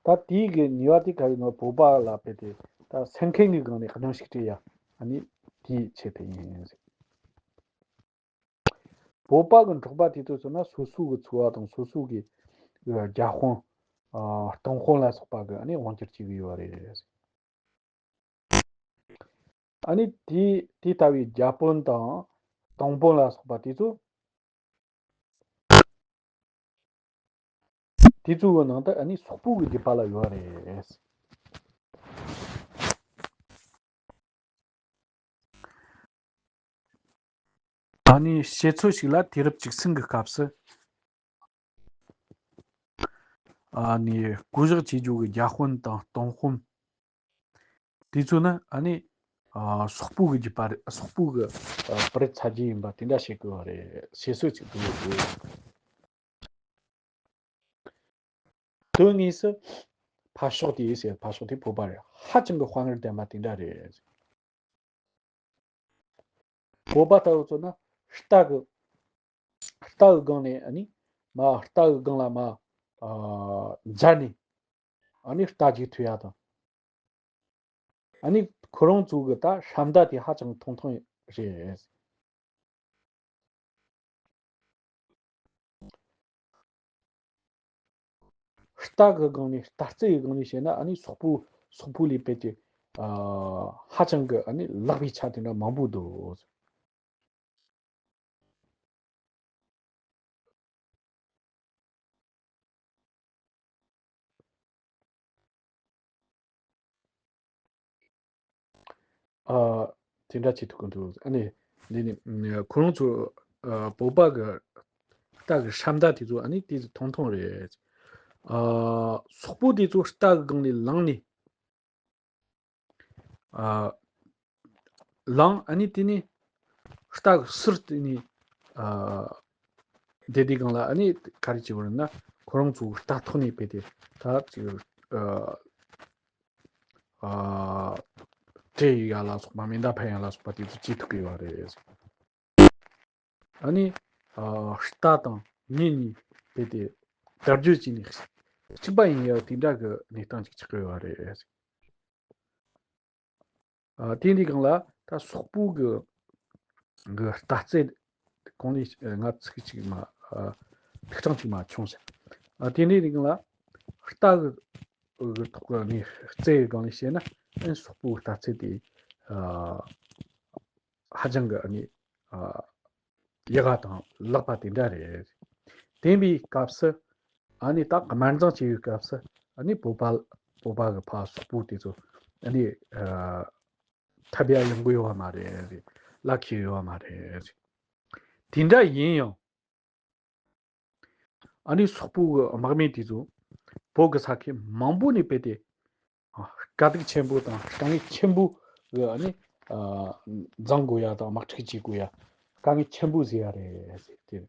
ད་དེའི་གི་ནུས་པ་དེ་ག་རེ་ནོ་བོད་པ་ལ་ཕེབས་ཏེ་ད་སེམས་ཁམས་ཀྱི་སྒང་ནས་གནོན་ཤུགས་སྤྲད་ཡ་ཨ་ནི་དེའི་ཆེད་དུ་ཡིན། བོད་པ་གི་འབྲོག་པ་དེ་ཚོ་ཚོ་ན་སོ་སོ་གི་འཚོ་བ་དང་སོ་སོ་གི་ཨ་རྒྱབ་དཔུང་ཨ་གཏོང་དཔོན་ལ་སོགས་པ་གི་ཨ་ནི་དབང་སྒྱུར་བྱེད་ཀྱི་ཡོད་རེད། ཨ་ནི་དེ་དེ་ལྟ་བུའི་རྒྱབ་དཔུང་དང་གཏོང་དཔོན་ལ་སོགས་པ་དེ་ཚོ། དེ་ཚོའི་ནང་དུ་ཨ་ནི་སོག་པོ་གི་རྒྱུད་པ་ལ་ཡོད་རེད། ཨ་ནི་བཤད་ཚུལ་ཞིག་ལ་དུས་རབས་བཅུ་གསུམ་གྱི་སྐབས་སུ། ཨ་ནི་བསྐོ་བཞག་བྱེད་རྒྱུ་གི་རྒྱ་དཔོན་དང་སྟོང་དཔོན། དེ་ཚོ་ནི་ཨ་ནི་ཨ་སོག་པོ་གི་རྒྱུད་པ་རེད། སོག་པོ་གི་ཨ་པི་རི་ཚ་རྒྱུད་ཡིན་པ་དེ་འདྲ་བཤད་དགོས་པ་རེད། བཤད་སྲོལ་ཅིག་འདུག་དོན་དངོས་སུ་ཕར་ཕྱོགས་དེ་ཟེར། ཕར་ཕྱོགས་དེ་བོད་པ་རེད། ཧ་ཅང་གི་དཔའ་ངར་ལྡན་པ་དེ་འདྲ་རེད། བོད་པ་ལྟ་བུ་ཚོ་ན་རྟ་གི་རྟ་གི་སྒང་ནས་ཨ་ནི་མ་རྟ་གི་སྒང་ལ་མ་ཨ་འཛེགས་ནས་ཨ་ནི་རྟ་རྒྱུག་ཐུབ་ཡ་དང་། ཨ་ནི་ཁོ་རང་ཚོ་གི་ད་ཧྲ་མདའ་དེ་ཧ་ཅང་ཐུང་ཐུང་རེད། རྟ་གི་སྒང་ནས་རྟ་རྩེད་ཀྱི་སྒང་ནས་བཤད་ན་ཨ་ནི་སོག་པོ་སོག་པོ་ལས་དཔེ་དེ་ཨ་ཧ་ཅང་གི་ཨ་ནི་ལེགས་པའི་ཆ་དེ་འདྲ་མང་པོ་འདུག་ཨ། དེ་འདྲ་བྱེད་ཐུབ་ཀྱི་འདུག་ཨ་ནི་འདི་ནི་ཁོ་རང་ཚོ་ཨ་བོད་པ་གི་རྟ་གི་ཧྲ་མདའ་དེ་ཚོ་ཨ་ནི་དེ་ཚོ་ཐུང་ཐུང་རེད། ཨ་སོག་པོ་དེ་ཚོ་རྟ་གི་སྒང་ནས་ལངས་ནས། ཨ་ལངས། ཨ་ནི་དེ་ནས་རྟ་གི་ཟུར་དེ་ནས་ཨ་བསྡད་དེ་སྒང་ལ་ཨ་ནི་ག་རེ་བྱེད་པ་རེད་ན། ཁོ་རང་ཚོ་རྟ་ཐོག་ནས་བསྡད་དེ་ད་ཅིག་ཨ་ཨ་བྲེལ་ཡ་ལ་སོགས་པ། མེ་མདའ་འཕེན་ཡ་ལ་སོགས་པ་དེ་ཚོ་བྱེད་ཐུབ་ཀྱི་ཡོད་རེད། ཨ་ནི་ཨ་རྟ་དང་མི་གཉིས་བསྡད་དེ་བརྡ་སྦྱོར་བྱས་ནས་གཅིག་པ་ཡིན་ཡ་དེ་འདྲ་གི་གནས་སྟངས་ཅིག་ཆགས་ཀྱི་ཡོད་རེད། ཨ་དེ་འདི་སྒང་ལ་ད་སོག་པོ་གི་གི་རྟ་རྩེད་གོང་ནས་ང་ཚིག་ཅིག་མ་ཨ་ཐིག་ཕྲེང་ཅིག་མ་བྱུང་ཟེར། ཨ་དེ་འདི་སྒང་ལ་རྟ་གི་གི་ཐོག་ནས་རྩེད་གི་སྒང་ནས་བཤད་ན་ཨ་ནི་སོག་པོའི་རྟ་རྩེད་དེ་ཨ་ཧ་ཅང་གི་ཨ་ནི་ཨ་ཡག་ག་དང་ལེགས་པ་དེ་འདྲ་རེད། དེ་འདྲའི་སྐབས་སུ་ཨ་ནི་ད་དམར་འཛིང་བྱེད་ཡུལ་སྐབས་སུ་ཨ་ནི་བོད་པ་བོད་པ་གི་ཕ་སོག་པོ་དེ་ཚོ་ཨ་ནི་ཨ་ཐབས་ཡ་ཡོང་གི་ཡོད་པ་མ་རེད། ལག་ཁྱེར་ཡོད་པ་མ་རེད། དེ་འདྲ་ཡིན་ཡང་ཨ་ནི་སོག་པོ་གི་དམག་མི་དེ་ཚོ་བོད་གི་ས་ཁུལ་མང་པོ་ནས་བུད་དེ། ཨ་དཀའ་སྡུག་ཆེན་པོ་དང་དཀའ་ངལ་ཆེན་པོ་གི་ཨ་ནི་ཨ་འཛེག་དགོས་ཡ་དང་དམག་འཁྲུག་བྱེད་དགོས་ཡ་དཀའ་ངལ་ཆེན་པོ་བཟོས་ཡ་རེད་ཟེར་དེ།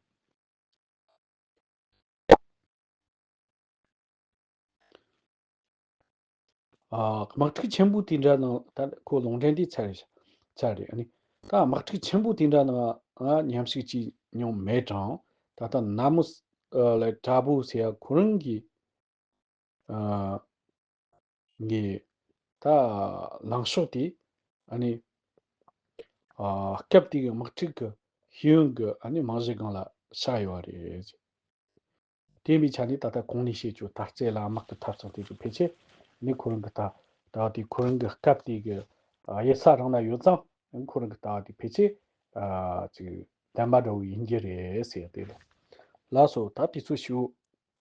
ཨ་དམག་འཁྲུག་ཆེན་པོ་དེ་འདྲ་ནང་ད་ཁོ་ལུང་འདྲེན་དེ་ཚར་རེད། ཚར་རེད། ཨ་ནི་ད་དམག་འཁྲུག་ཆེན་པོ་དེ་འདྲ་ནང་ང་མཉམ་ཞུགས་བྱས་མྱོང་མེད་ཀྱང་། ད་ལྟ་ན་མོ་ཨ་ལ་དྲ་བོ་ཟེར་ཡ་ཁོ་རང་གི་ཨ་ངས་ད་ལངས་ཕྱོགས་དེ་ཨ་ནི་ཨ་སྐབས་དེ་གི་དམག་འཁྲུག་གི་ཤེས་ཡོན་གི་ཨ་ནི་རྨང་གཞི་སྒང་ལ་བཞག་ཡོད་རེད། དེ་ཡིན་པའི་ཆ་ནས་ད་ལྟ་གོང་ནས་བཤད་རྒྱུ་དར་རྩེ་ལ་དམག་གི་ཐབ་ཚང་དེ་ཚོ་ཕལ་ཆེར་ནི་ཁོ་རང་གི་ལྟ་ལྟ་བ་དེ་ཁོ་རང་གི་སྐབས་དེ་གི་ཨ་དབྱི་ས་རང་ན་ཡོད་ཙང་ཁོ་རང་གི་ལྟ་བ་དེ་ཕལ་ཆེར་ཨ་ཅིག་བདེན་པ་འདྲ་བོ་ཡིན་རྒྱུ་རེད་ཟེར་དེ་ལ། ལགས་སོ། ད་དུས་ཚོད་ཞེ་པོ་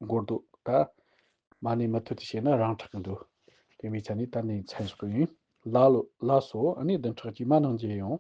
འགོར་འདུག་ད་མ་ཎི་མུ་མཐུད་དུ་བཤད་ན་རང་དྲག་གི་འདུག་དེ་མིན་ཆ་ནས་ད་ནི་མཚམས་བཞག་གི་ཡིན། ལགས་ལོ། ལགས་སོ། ཨ་ནི་བདུན་ཕྲག་རྗེས་མ་ནང་མཇལ་ཡོང་།